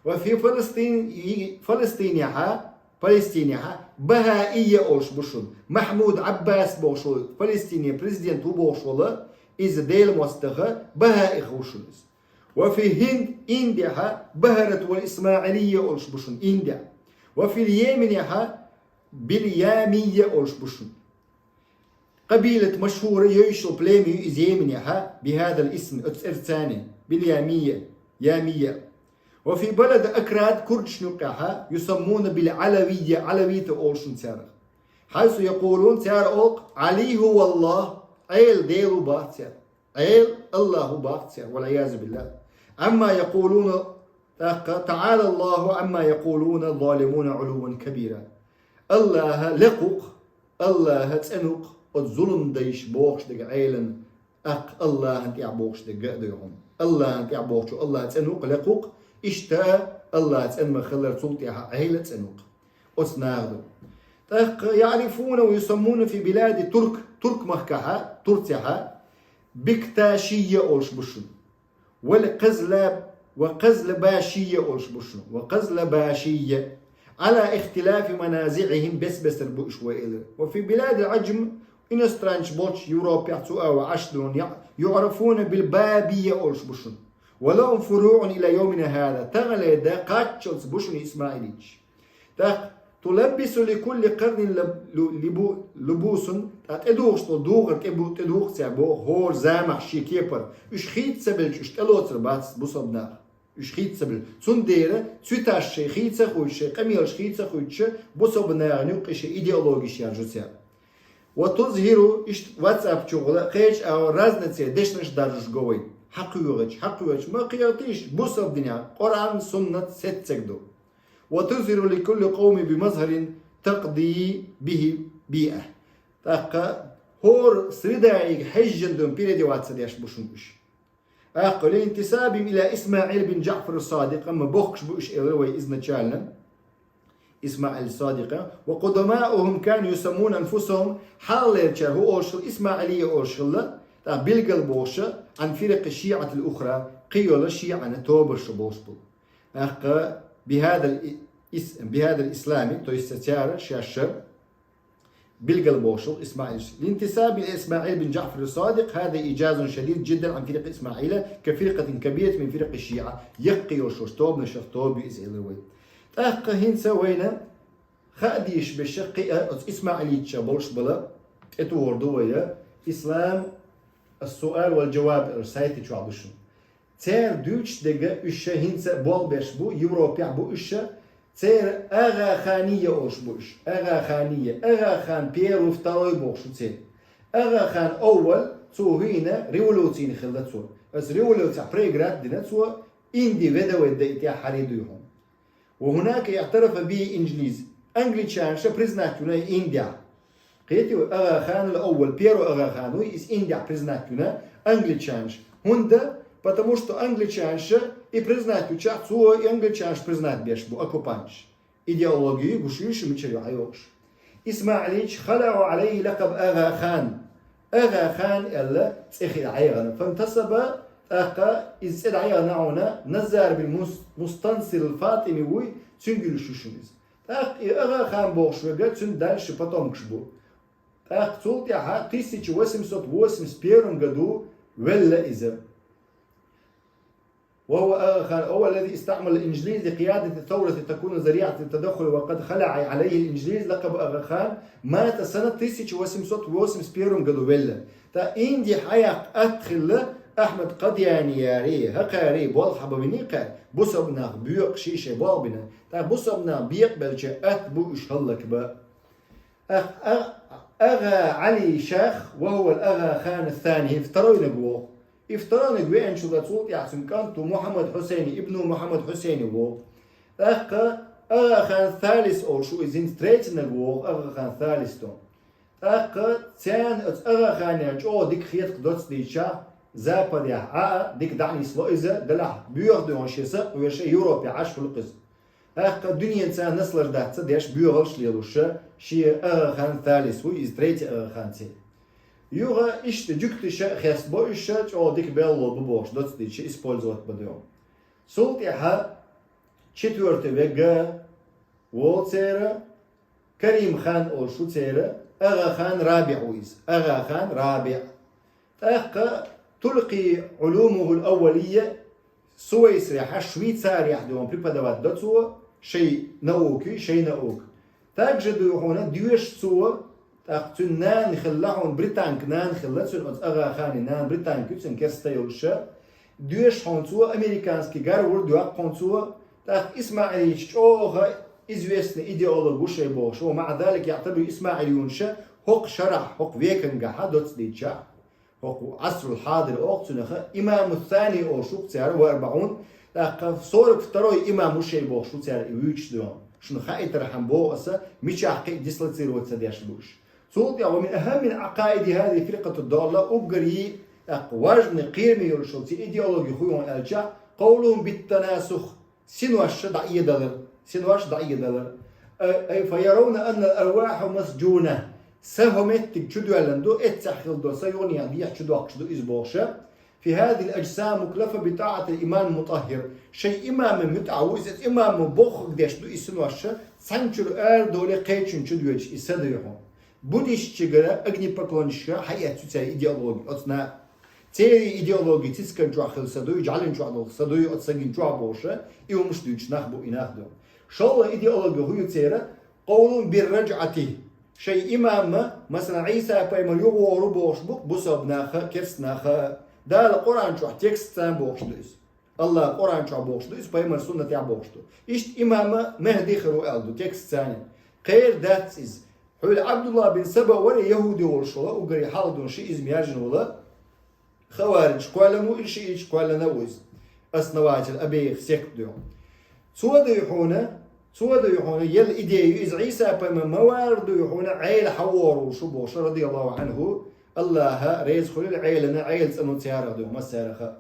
Ва фи Фаластин, Фаластинехь, Палестинехь бахаийя олуш бу шуна. Махьмуд Ӏаббас бохуш волу, Палестине президент ву бохуш волу, иза Делан мостагӀа, бахаих ву шуна иза. Ва фи Хинд, Индехь, Бахарат вал Исмаилия олуш бу шуна, Индехь. Ва фил Йеменехь, Бильямия олуш бу шуна. Къабилат машхура, йовшал племя ю иза Йеменехь, бихадал исм, оцу цӀерца, Бильямия, Ямия. Ва фи балад Акрад, курдашна юккъехь, юсаммуна бил Алавия, алавита олуш шуна царах. Хьайсу якъулун, цара олу-кх, Али хува Аллах, Ӏела Дела ву боху цара. Ӏела Аллах ву боху цара, вал Ӏиязу биллах. Амма якъулуна, тӀаккха, таӀала Аллаху амма якъулуна залимуна Ӏулуван кабира. Аллаха лекха ву-кх, Аллаха цӀена ву-кх оцу зулам дайша бохуш дерг Ӏелан, ТӀаккха Аллахьан тӀехь бохуш дерг а дуй хьуна. Аллахьан тӀехь бохучо Аллахь цӀена ву-кх, лекха ву-кх, иштта Аллахь цӀена ма-хиллара, цул тӀехь Ӏела а цӀена ву-кх. Оцу наха ду. ТӀаккха يعرفون ويسمون في بلاد الترك, турк махкахьа, Турцехьа, Бекташия олуш бу шуна. Вал Казла-, ва Казлабашия олуш бу шуна. Ва Казлабашия. على اختلاف منازعهم, бес-бесара бу уьш вай элира. وفي بلاد العجم, иностранцаш болчу Европехь цу а ва Ӏаш дуьйна, يعرفون بالبابية олуш бу шуна. ولهم فروع إلى يومنا هذا. Таханлера кхаччалц бу шуна исмаилиташ. ТӀаккха تلبس لكل قرن لب-, لبو-, لبوس, ткъа тӀедухуш долу духар тӀе бу-, тӀедуху цара боху хӀора замах шен кепара. Уьш хийца ца белча, уьш тӀелоцур бац бусалба наха. Уьш хийца ца белча. Цундела цуьташ шайн хийца а хуьйцуш, шайн къамелаш хийца а хуьйцуш, бусалба нахана юккъе шайн идеологеш яржо цара. وتظهر, иштта WhatsApp чухула кхечу агӀор разноцеран дешнаш даржош го вай. Хьакхоьхьучу, хьакхоьхьучу, ма кхетийша, бусалба динехь Къуръан, суннат сеццаг ду. وتظهر لكل قوم بمظهر تقضي به بيئة. ТӀаккха хӀора средайга хьежжина дуьйна переодеваться деш бу шуна уьш. ТӀаккха لانتسابهم إلى إسماعيل بن جعفر الصادق, амма бохкуш бу уьш элира вай изначально. ИсмаӀил Садикъа. وقدماؤهم كانوا يسمون أنفسهم, хьалхалерчара хӀун олуш хилла, ИсмаӀилия олуш хилла, тӀаккха билгал бохуша, عن فرق الشيعة الأخرى, кхин йолу шиӀана тобаша болуш бу. ТӀаккха بهذا الإ-, إس-, بهذا الإسلام, то есть цара шаьш билгал бохуш хилла ИсмаӀил. لانتساب إلى إسماعيل بن جعفر الصادق هذا إعجاز شديد جدا عن فرق إسماعيل كفرقة كبيرة من فرق الشيعة. Яккхий йолуш тобанашах тоба ю иза элира вай. ТӀаккха хӀинца вайна хаа дезаш берш кхин а оцу исмаилитча болуш бала тӀетухур ду вай, Ислам ас-суал вал-жаваб аьлла сайта чохь ду шуна. Церан дуьйцуш дерг уьш ша хӀинца а болх беш бу, Европехь бу уьш ша, церан АгӀахания олуш бу уьш. АгӀахания, АгӀахан первый, второй бохуш бу церан. АгӀахан оввал, цо хӀийна революцина хилла цо. Аса революцехь проиграть дина цо, Инди ведавай дайтехь хьарий дуй хьуна. وهناك اعترف به الإنجليز. Англичанаша признать вина Индия. Кхетий вай, АгӀаханал оввал, первый АгӀахан вуй, иза Индия признать вина англичанаша. ХӀунда? Потому что англичанаша и признать вичахь, цо и англичанаша признать беш бу оккупанташ. Идеология гуш ю шу мичара ю хьайогӀуш. ИсмаӀилич خلعوا عليه لقب آغا خان. АгӀахан аьлла цӀе хи дӀайгӀана. فانتصب, тӀаккха иза цӀе дӀайгӀана хьуна, Назар бин Мус-, Мустансир ал-ФатӀими вуй, цуьнга юьлуш ю шуна иза. ТӀаккха и АгӀахан бохуш верг цуьнан дальше потомкаш бу. ТӀаккха цул тӀаьхьа тысяча восемьсот восемьдесят первом году велла иза. وهو آغا خان هو الذي استعمل الإنجليز لقيادة الثورة تكون ذريعة للتدخل، وقد خلع عليه الإنجليز لقب آغا خان. مات سنة тысяча восемьсот восемьдесят первом году велла. ТӀаккха Инди хьаяккха атта хилла Ахьмад Къадиянияри, хӀокхари болх хьабан виний кхаьа, бусалба нах боькъуш шайн болх бина. ТӀаккха бусалба нах бекъабелча атта бу уьш хӀаллакбан. ТӀаккха а-, АгӀа Ӏали Шах, وهو الآغا خان الثاني, второй наг ву. И второй наг веанчул а цул тӀаьхьа цуьнан кӀант ву Мухьаммад Хьусейни, ибну Мухьаммад Хьусейни ву. ТӀаккха АгӀа хан Салис олуш ву, иза хӀинца третий наг ву, АгӀа хан Салис ду. ТӀаккха царна оцу АгӀа ханна чӀогӀа дика хетарг доцца дийцича, Западехь Ӏа а дика дӀанисло иза, делахь боьха дуьйхьа шен са а кхоьруш, Европехь Ӏаш хуьлу-кх иза. ТӀаккха дуьненца наслаждаться деш, боьхалш лелош шен АгӀа хан Салис ву, иза третий АгӀа хан церан. Юха иштта жуьгташа а хестабо уьш, чӀогӀа дика белло бу бохуш доцца дийцича, использовать бан дуьйхьа. Цул тӀаьхьа четвёртый вега волу церан Карим хан олуш ву церан, АгӀа хан РабиӀ ву иза. АгӀа хан РабиӀ. ТӀаккха тулкъи Ӏулумухул аввалия Сувайсрехьа, Швейцарехь дуьйхьа преподавать до цо, шайн наукий, шайн наука. Также дуй хьуна доьшуш цо, тӀаккха цуьнан нана хилла хьуна, британка нана хилла, цуьнан оцу АгӀа ханан нана британка ю, цуьнан керста йолуш. Доьшуш хьуна цо, американский Гарвард йоккху хьуна цо, тӀаккха ИсмаӀилич чӀогӀа известный идеолог ву шайн бохуш, ومع ذلك يعتبر ИсмаӀилюнаш хӀокху шарахь, хӀокху векангахьа доцца дийцича, хӀокху Ӏасрул хьадир оха цуьнах имаму сани олуш ву-кх цара, ва арбаӀун, тӀаккха сорок второй имам ву шайн бохуш ву цара и вуьйцуш дуьйхьа. Шуна хаийтархьама боху аса, мичахь кхин а дислоцировать ца деш бу уьш. Цул тӀаьхьа ومن أهم عقائد هذه الفرقة الضالة, уггаре ТӀаккха важный кхераме йолуш йолу церан идеологи хӀун ю аьлча, قولهم بالتناسخ, синош дӀаэдалар, синош дӀаэдалар. Ай, ай, فيرون أن الأرواح مسجونة. Са хӀокху меттиг чу доьллина ду, эццехь хилла долу са юханехьа дехьа чу доккхуш ду иза бохуша. في هذه الأجسام مكلفة بطاعة الإمام المطهر. Шайн имаман муьтӀахь ву иза, имамо бохург деш ду и синоша, цхьаьна чуьра арадоле кхечун чу доьдуш и са дуьйхьу. Буддистчигара, огнепоклонничигара хьаэцна церан идеологи оцу наха. Церан идеологи цицкан чохь хилла са дуй, жӀаьлин чохь долу са дуй, оцу сагин чохь бохуша, и хӀумаш дуьйцуш нах бу, и нах ду. ШолгӀа идеологи хӀун ю церан? قولهم بالرجعة. Шайн имаман, масала, Ӏийса пайхамар юхавогӀур ву бохуш бу, бусалба наха, керста наха, Дала Къуръан чохь текст царна бохуш ду иза. Аллах Къуръан чохь бохуш ду иза, пайхамар суннатехь бохуш ду. Иштта имаман Махьди хир ву аьлла ду, текст царна. Кхера дац иза. Хьуьлла Абдулла бин Саба вара яхӀуди волуш волу, уггаре хьалха дуьйна шиизм яржина волу, хавариж кхоьллина ву, и шииташ кхоьллина ву иза. Основатель обеих сект ду. Цо дуй хьуна, цо дуй хьуна, елла идея ю иза, Ӏийса пайхамар ма вогӀур дуй хьуна, Ӏела хьавогӀур ву шу бохуша, радияллаху анхӀу, Аллаха реза хуьлийла Ӏелана, Ӏела цӀанву царах дуй, массараха.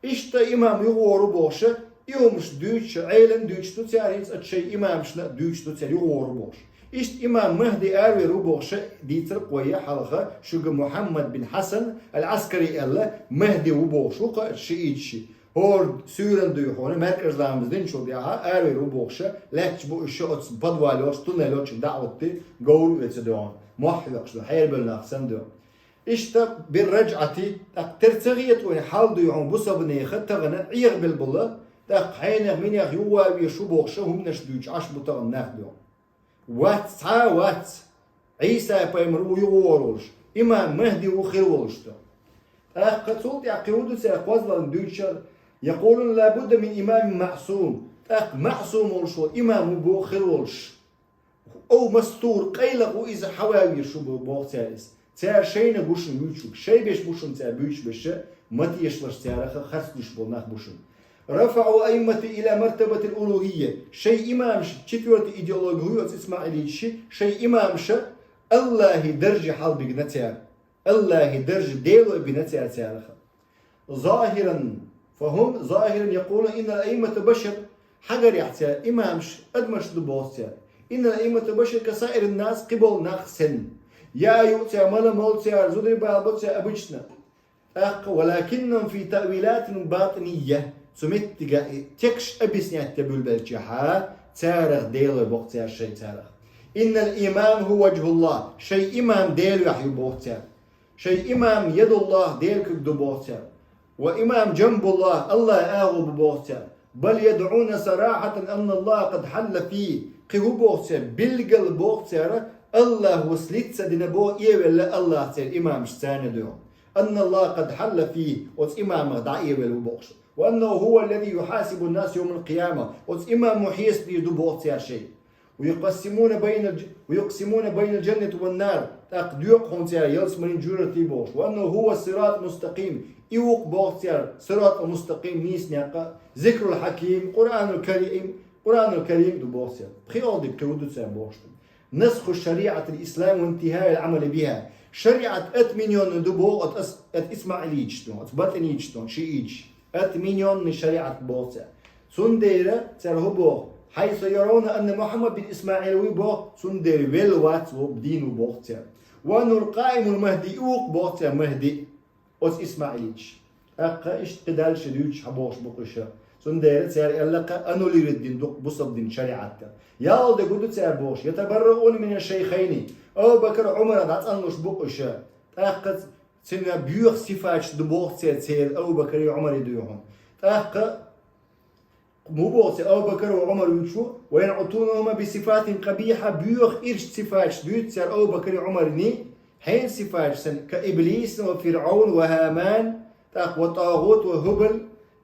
Иштта имам юхавогӀур ву бохуша, и хӀумаш дуьйцуша, Ӏелана дуьйцуш ду цара, хӀинца оцу шайн имамашна а дуьйцуш ду цара юхавогӀур ву бохуша. Иштта имам Махьди аравер ву бохуша, дийцар кху вай хьалха шуьга Мухьаммад бин Хьасан ал-Ӏаскари аьлла, Махьди ву бохуш ву кху оцу шииташа. ХӀора суьйранна дуй хьуна, маьркӀажа ламаз динчул тӀаьхьа аравер ву бохуша, лаьтташ бу уьш оцу подвале йолчу, туннеле йолчу даӀват де, говр а веца дуьйхьуна, мохь хьоькхуш ду, хьерабевлла нах санна ду. Иштта бир раджъати, тӀаккха тера ца хета вайн хьал дуй хьуна бусалбанеха тахана Ӏехабелла болу, тӀаккха хьенех-минех юхаван везаш ву бохуша хӀуманаш дуьйцуш Ӏаш бу тахана нах дуй хьуна. Вац, цхьа а вац. Ӏийса пайхамар ву юхавогӀур волуш, имам Махьди ву хир волуш ду. ТӀаккха цул тӀаьхьа кхин хӀун ду цара кхозлагӀниг дуьйцуш, يقولون لا بد من إمام معصوم. ТӀаккха маъсум волуш волу имам ву боху хир волуш. Ов мастур, къайлаха ву иза, хьаван везаш ву боху цара иза. Цара шайна гушна вуьйцург, шай беш бу шуна цара буьйцуш беша, ма тешалаш цараха харц дуьйцуш болу нах бу шуна. رفعوا أئمة إلى مرتبة الألوهية. Шайн имамаш, четвёртый идеология хӀун ю оцу исмаилиташа, шайн имамаша Аллахи дарже хьалбигна цара. Аллахи дарже Делой бина цара цараха. ظاهرا، فهم ظاهرا يقولون إن الأئمة بشر. Хьагарехь цара имамаш адамаш ду боху цара. إن الأئمة بشر كسائر الناس, кхиболу нах санна. Я юкъу цара, мала молу цара, зударий бала бо цара обычно. ТӀаккха, ولكنهم في تأويلات باطنية. Цу меттига и текаш объяснять де буьлбелчехьа, царах Делой боху цара шайн царах. إن الإمام هو وجه الله. Шайн имам Делоехь ю боху цара. Шайн имам يد الله, Делан куьг ду боху цара. وإمام جنب الله, Аллахь агӀо бу боху цара. بل يدعون صراحة أن الله قد حل فيه. Кхин хӀун боху цара? Билггал боху цара, Аллахь ву слиться дина боху, эвелла Аллахь церан имамаш царна дуьхьа. أن الله قد حل فيه, оцу имамах дӀаэвелла ву бохуш. وأنه هو الذي يحاسب الناس يوم القيامة. Оцу имамо хьесап дийр ду боху цара шайн. ويقسمون بين الج-، ويقسمون بين الجنة والنار. ТӀаккха доькъу хьуна цара ялсаманин жоьжахатий бохуш. وأنه هو الصراط المستقيم. И ву-кх боху цара, сиратул мустакъим, нийса некъ, зикрул хьаким, Къуръанул карим, Къуръанул карим ду боху цара. ПхоьалгӀа дика кхин хӀун ду цара бохуш ду. نسخ شريعة الإسلام وانتهاء العمل بها. Шариат отменённый ду боху оцу ас-, оцу исмаилиташа ду, оцу батӀиниташа ду, шииташа. Отменённый шариат боху цара. Цундела цара хӀун боху? حيث يرون أن محمد بن إسماعيل вуй боху, цундела велла вац ву дийна ву боху цара. وأنه القائم المهدي, и ву-кх боху цара Махьди, оцу исмаилиташа. ТӀаккха иштта кхидӀа ши дуьйцуш хьан бохуш бу-кх уьш. Цундела цара аьлла-кх, аннулировать дина ду-кх бусалба дин шариат. ЯлхалгӀа дерг хӀун ду цара бохуш? يتبرؤون من الشيخين. Абу Бакр, Ӏумарах дӀацӀанлуш бу-кх уьш. ТӀаккха цуьнан боьха сифаташ ду боху церан, церан Абу Бакри Ӏумари дуй хьуна. ТӀаккха хӀун боху цара, Абу Бакр ва Ӏумар вуьйцуш ву, وينعتونهما بصفات قبيحة, боьха ирча сифаташ дуьйцу цара Абу Бакри Ӏумарни, хьенан сифаташ санна, كإبليس وفرعون وهامان, тӀаккха وطاغوت وهبل,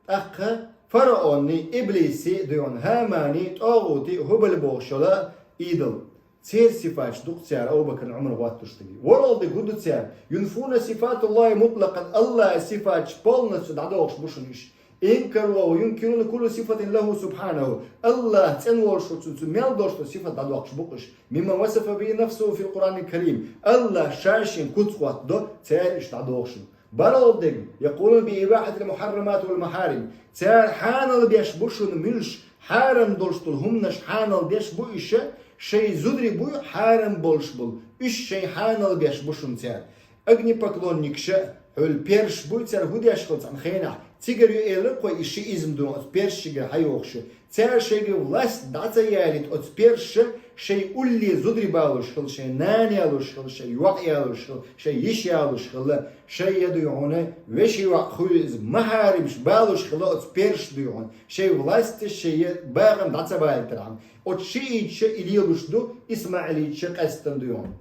тӀаккха фараонни, иблиси дуй хьуна, ХӀамани, тӀагӀути, ХӀубал бохуш йолу идол. Церан сифаташ ду-кх цара Абу Бакр, Ӏумар гӀоттуш дерг. ВорхӀалгӀа дерг хӀун ду цара? ينفون صفات الله مطلقا, Аллахьан сифаташ полностью дӀадохуш бу шуна уьш. إنكروا وينكرون كل صفة له سبحانه. Аллахь цӀена волуш ву, цуьнан мел долуш долу сифат дӀадоккхуш бу-кх уьш. مما وصف به نفسه في القرآن الكريم. Аллахь ша шен куц хӀоттадо, цара уьш дӀадохуш ду. БархӀлагӀа дег, يقولون بإباحة المحرمات والمحارم. Цар хьанал беш бу шуна муьлш, хьарам долуш долу хӀуманаш хьанал деш бу уьш, шайн зударий бу хьарам болуш болу, уьш шайн хьанал беш бу шуна цар. Огнепоклонникаш а, хьуьлла персаш буй, цара хӀун деш хилла цхьана хенахь, цигара ю элира кхо и шиизм ду оцу персашкара хьайохуш. Цара шайга власть дӀа ца ялийта оцу персаша, шайн улле зударий балуш хилла, шайн нана ялуш хилла, шайн йоӀ ялуш хилла, шайн йиша ялуш хилла, шайн я дуй хьуна вешин йоӀ хуьлу иза, махьаримаш балуш хилла оцу персаша дуй хьуна, шайн власташ, шайн я багӀам дӀа ца балийтархьама. Оцу шииташа и лелуш ду, исмаилиташа къаьстина дуй хьуна.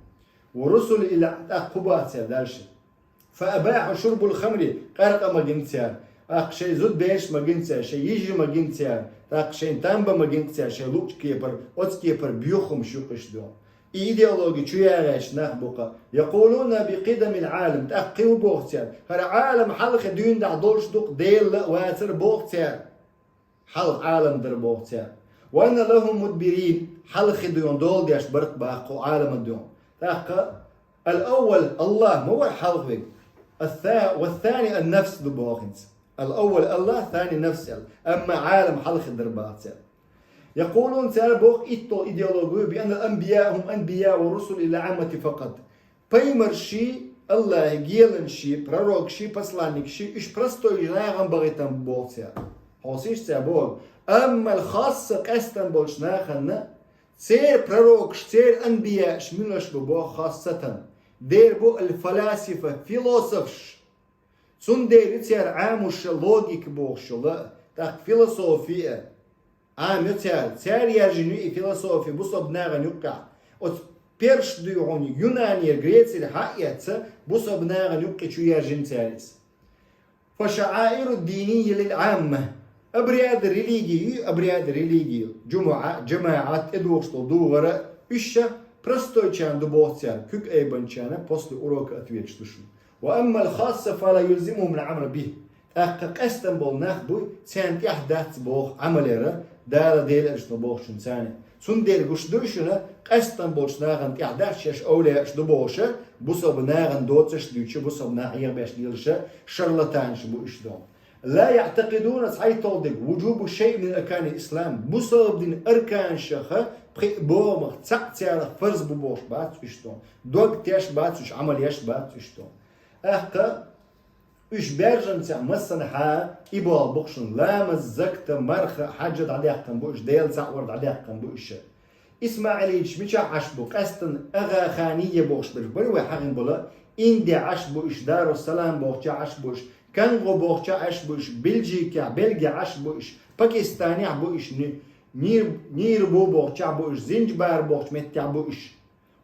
ورسل إلى، тӀаккха хӀун боху цара дальше? فأباحوا شرب الخمر، къаркъа магийна цара. ТӀаккха шайн зудабераш магийна цара, шайн йижарий магийна цара, тӀаккха шайн тамба магийна цара, шайн луъчу кепара, оцу кепара боьха хӀумнаш ю-кх уьш ду. И идеологи чу ягӀеш нах бу-кх. يقولون بقدم العالم، тӀаккха кхин хӀун боху цара? ХӀара Ӏалам хьалхе дуьйна дӀа долуш ду-кх, Дела а вацара боху цара. Хьалха Ӏалам дара боху цара. وأن لهم مدبرين، хьалхе дуй хьуна дола деш бара-кх боху кху Ӏалама дуй хьуна. ТӀаккха الأول الله ма вара хьалха верг. الثا-، والثاني النفس ду боху хӀинца. الأول الله، الثاني نفس аьлла. Амма Ӏалам хьалхе дара боху цара. يقولون، цара боху итталгӀа идеологи, بأن الأنبياء هم أنبياء ورسل إلى العامة فقط. Пайхамарший, Аллахьан геланаший, пророкаший, посланникаший, уьш простой нахана бахийтина бу боху цара. Хьовсийша цара боху. Амма аль-хасса, къаьстина болчу нахана, церан пророкаш, церан анбияаш муьлш бу боху хассатан? Дера бу аль-фаласифа, философаш. Цундела ю церан Ӏамуша логика бохуш йолу, тӀаккха философи а Ӏамайо цара. Цара яьржина ю и философи бусалба нахана юккъехь. Оцу персаша дуй хьуна, Юнанера, Грецера хьа а эцна, бусалба нахана юккъе чу яьржина цара иза. فالشعائر الدينية للعامة. Обряды религии ю, обряды религии. ЖумӀа, жамаӀат, тӀедухуш долу духар а, уьш а простойчарна ду боху цара, куьг айбанчарна, после урока ответаш ду шуна. وأما الخاصة فلا يلزمهم العمل به. ТӀаккха къаьстина болу нах буй, царна тӀехь дац боху Ӏамал яра, Дала Делан элчано бохучун царна. Цундела гуш дуй шуна, къаьстина болчу нахана тӀехь дац, шаьш овлияаш ду бохуша, бусалба нахана доцурш дуьйцуша, бусалба нах хьехабеш лелаша, шарлатанаш бу уьш ду. لا يعتقدون، цхьайтталгӀа дерг, وجوب شيء من أركان الإسلام. Бусалба дин арканашаха пхи богӀамах цхьаъ царах фарз бу бохуш бац уьш ду. Дог теш бац уьш, Ӏамал еш бац уьш ду. ТӀаккха уьш баьржинчохь массанхьа и боху бу шуна: ламаз, закат, марха, хьаьжа дӀадаьккхина бу уьш, Дела цхьаъ вар дӀадаьккхина бу уьш. Исмаилиташ мичахь Ӏаш бу? Къаьстина Ага Ханийя бохуш берш бара вай хьахийна болу, Инде Ӏаш бу уьш, Дарус-Салам бохучохь Ӏаш бу уьш, Конго бохучохь Ӏаш бу уьш, Бельджикехь, Бельге Ӏаш бу уьш, Пакистанехь бу уьш, Ни-, Нир-, Нирбу бохучохь бу уьш, Зинджбар бохучу меттехь бу уьш.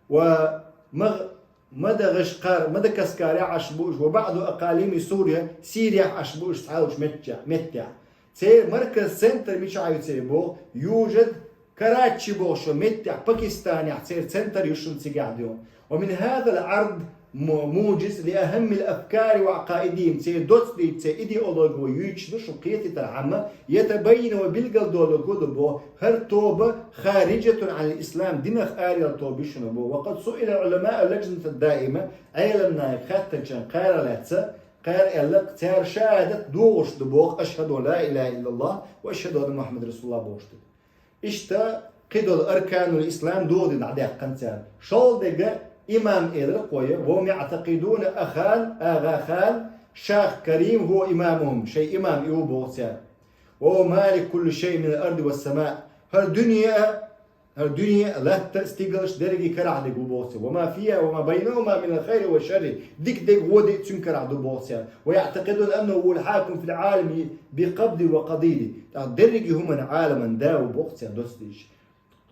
Ва Ма-, Мадагашкар, Мадагаскарехь Ӏаш бу уьш, ва баъду акъалими Сурия, Сирияхь Ӏаш бу уьш цхьаьллачу меттехь, меттехь. Церан марказ, центр мичахь ю церан боху? Южад Карачи бохучу меттехь, Пакистанехь церан центр ю шуна цигахь дуьйхьа. ومن هذا العرض م-، موجز لأهم الأفكار وعقائدهم. Церан доцу дийца, церан идеологи юьйцуш ду шуна кхетийтархьама, يتبين، ва билгалдолург ду боху, хӀара тоба خارجة عن الإسلام، динах араяьлла тоба ю шуна боху. وقد سئل علماء اللجنة الدائمة، Ӏеламнаха хаьттинчарна кхара лаьцна, кхара аьлла, цара шахӀадат дохуш ду боху: أشهد أن لا إله إلا الله وأشهد أن محمدا رسول الله бохуш ду. Иштта кхидолу арканул ислам доху дина дӀадаьккхина цара. ШолгӀа дерг имам элира кхо я: وهم يعتقدون أخان، Ага Хан, Шах Карим هو إمامهم، шайн имам и ву боху цара. وهو مالك كل شيء من الأرض والسماء. ХӀара дуьне а, хӀара дуьне а, латта а, стигалш дерриге карахь дерг ву боху цара. وما فيها وما بينهما من الخير والشر. Дика дерг, вон дерг цуьнан карахь ду боху цара. ويعتقدون أنه هو الحاكم في العالم بقبضه وقديره. ТӀаккха дерриге хӀуманан Ӏаламан да ву боху цара доцу дийша.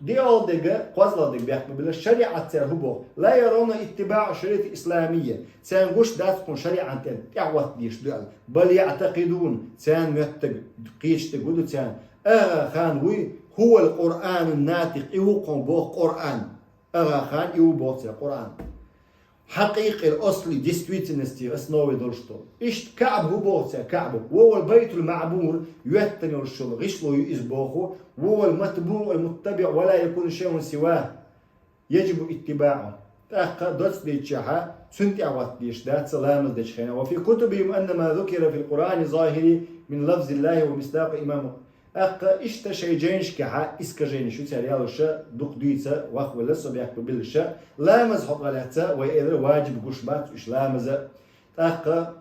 ДиъалгӀа дерг, кхозлагӀа дерг бехк ма биллара, шариӀат цара хӀун боху? لا يرون اتباع الشريعة الإسلامية. Царна гуш дац кхуьнан шариӀатан тӀехӀотта дезаш ду аьлла. بل يعتقدون، царна моьттург, кхечу дерг хӀун ду царна? Ага Хан вуй, هو القرآن الناطق، и ву кхуьнан боху Къуръан. Ага Хан и ву боху цара Къуръан. Хьакъикъи, асли, действительности основе долуш ду. Иштта КаӀба хӀун боху цара, КаӀба? وهو البيت المعمور، йоьттина йолуш йолу гӀишло ю иза боху. وهو المتبوع المتبع ولا يكون شيء سواه يجب اتباعه. ТӀаккха доцдийччахьа, цун тӀехӀотта деш дац ламаз дечу хенахь. وفي كتبهم أن ما ذكر في القرآن ظاهري من لفظ الله ومصداق إمام. ТӀаккха иштта шайн жайнашкахьа искаженеш ю цара ялуша, дукха дуьйца вахвелла со бехк биллаша, ламаз хьокъа лаьцна вай элира ваджиб гуш бац уьш ламаза. ТӀаккха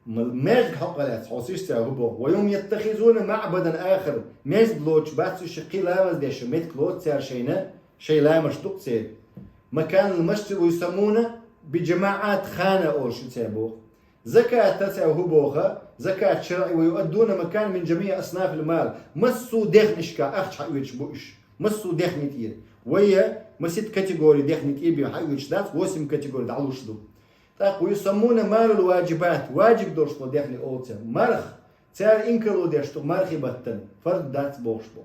М-, маьждиг хьокъа лаьцна хьо сиш цара хӀу боху. وهم يتخذون معبدا آخر. Маьждиг лоцуш бац уьш кхин ламаз деш, меттиг лоцу цара шайна, шайн ламазаш ду-кх церан. مكان المسجد ويسمونه بجماعات خانة олуш ю цара боху. Закат цара хӀу боху, زكاة شرعي ويؤدون مكان من جميع أصناف المال. Массо а дехнашка ахча хьаоьцуш бу уьш. Массо а дехне тӀера. Вай масийтта категори дехне тӀе бен хьаоьцуш дац, восемь категори дӀалуш ду. ТӀаккха ويسمونه مال الواجبات, ваджиб долуш долу дехне олу цара. Марха, цара инкарло деш ду мархи баттана, фард дац бохуш бу.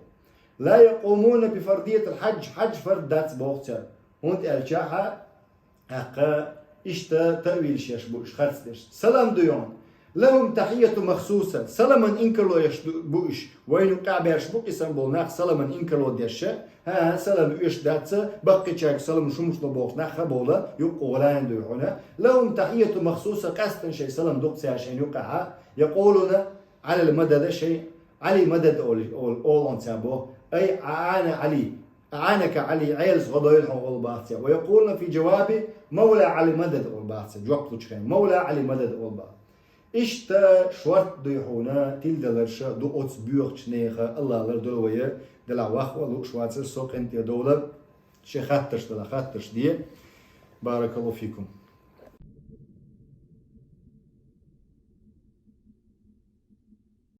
لا يقومون بفرضية الحج, хьаьж фард дац боху цара. ХӀунда аьлча хьа, тӀаккха иштта таъвилаш еш бу уьш харц деш. Салам ду йон. لهم تحية مخصوصة, саламан инкарло еш ду, бу уьш. Вайна юкъахь баьрш бу къийсам болу нах саламан инкарло деш, ХӀа, салам оьшуш дац, баккхийчаьрга салам шумуш ло бохуш нах ха бовла, юккъе гӀолана дуй хьуна. لهم تحية مخصوصة, къаьсттина шайн салам ду-кх цара шайна юккъехьа. يقولون على المدد, шайн Ӏали мадад олу, олу, олу цара боху. أي أعان علي, أعانك علي, Ӏелас гӀо дойла хьуна олу боху цара. ويقولون في جواب مولى علي مدد олу боху цара. Жоп лучу хенахь. مولى علي مدد олу боху. Иштта шорта дуй хьуна, тиладаларш ду оцу боьхачу нехан, АллахӀ лардойла вай, делахь ваха а лууш вацара со къинтӀера довла, шен хаттарш делахь, хаттарш де. بارك الله فيكم.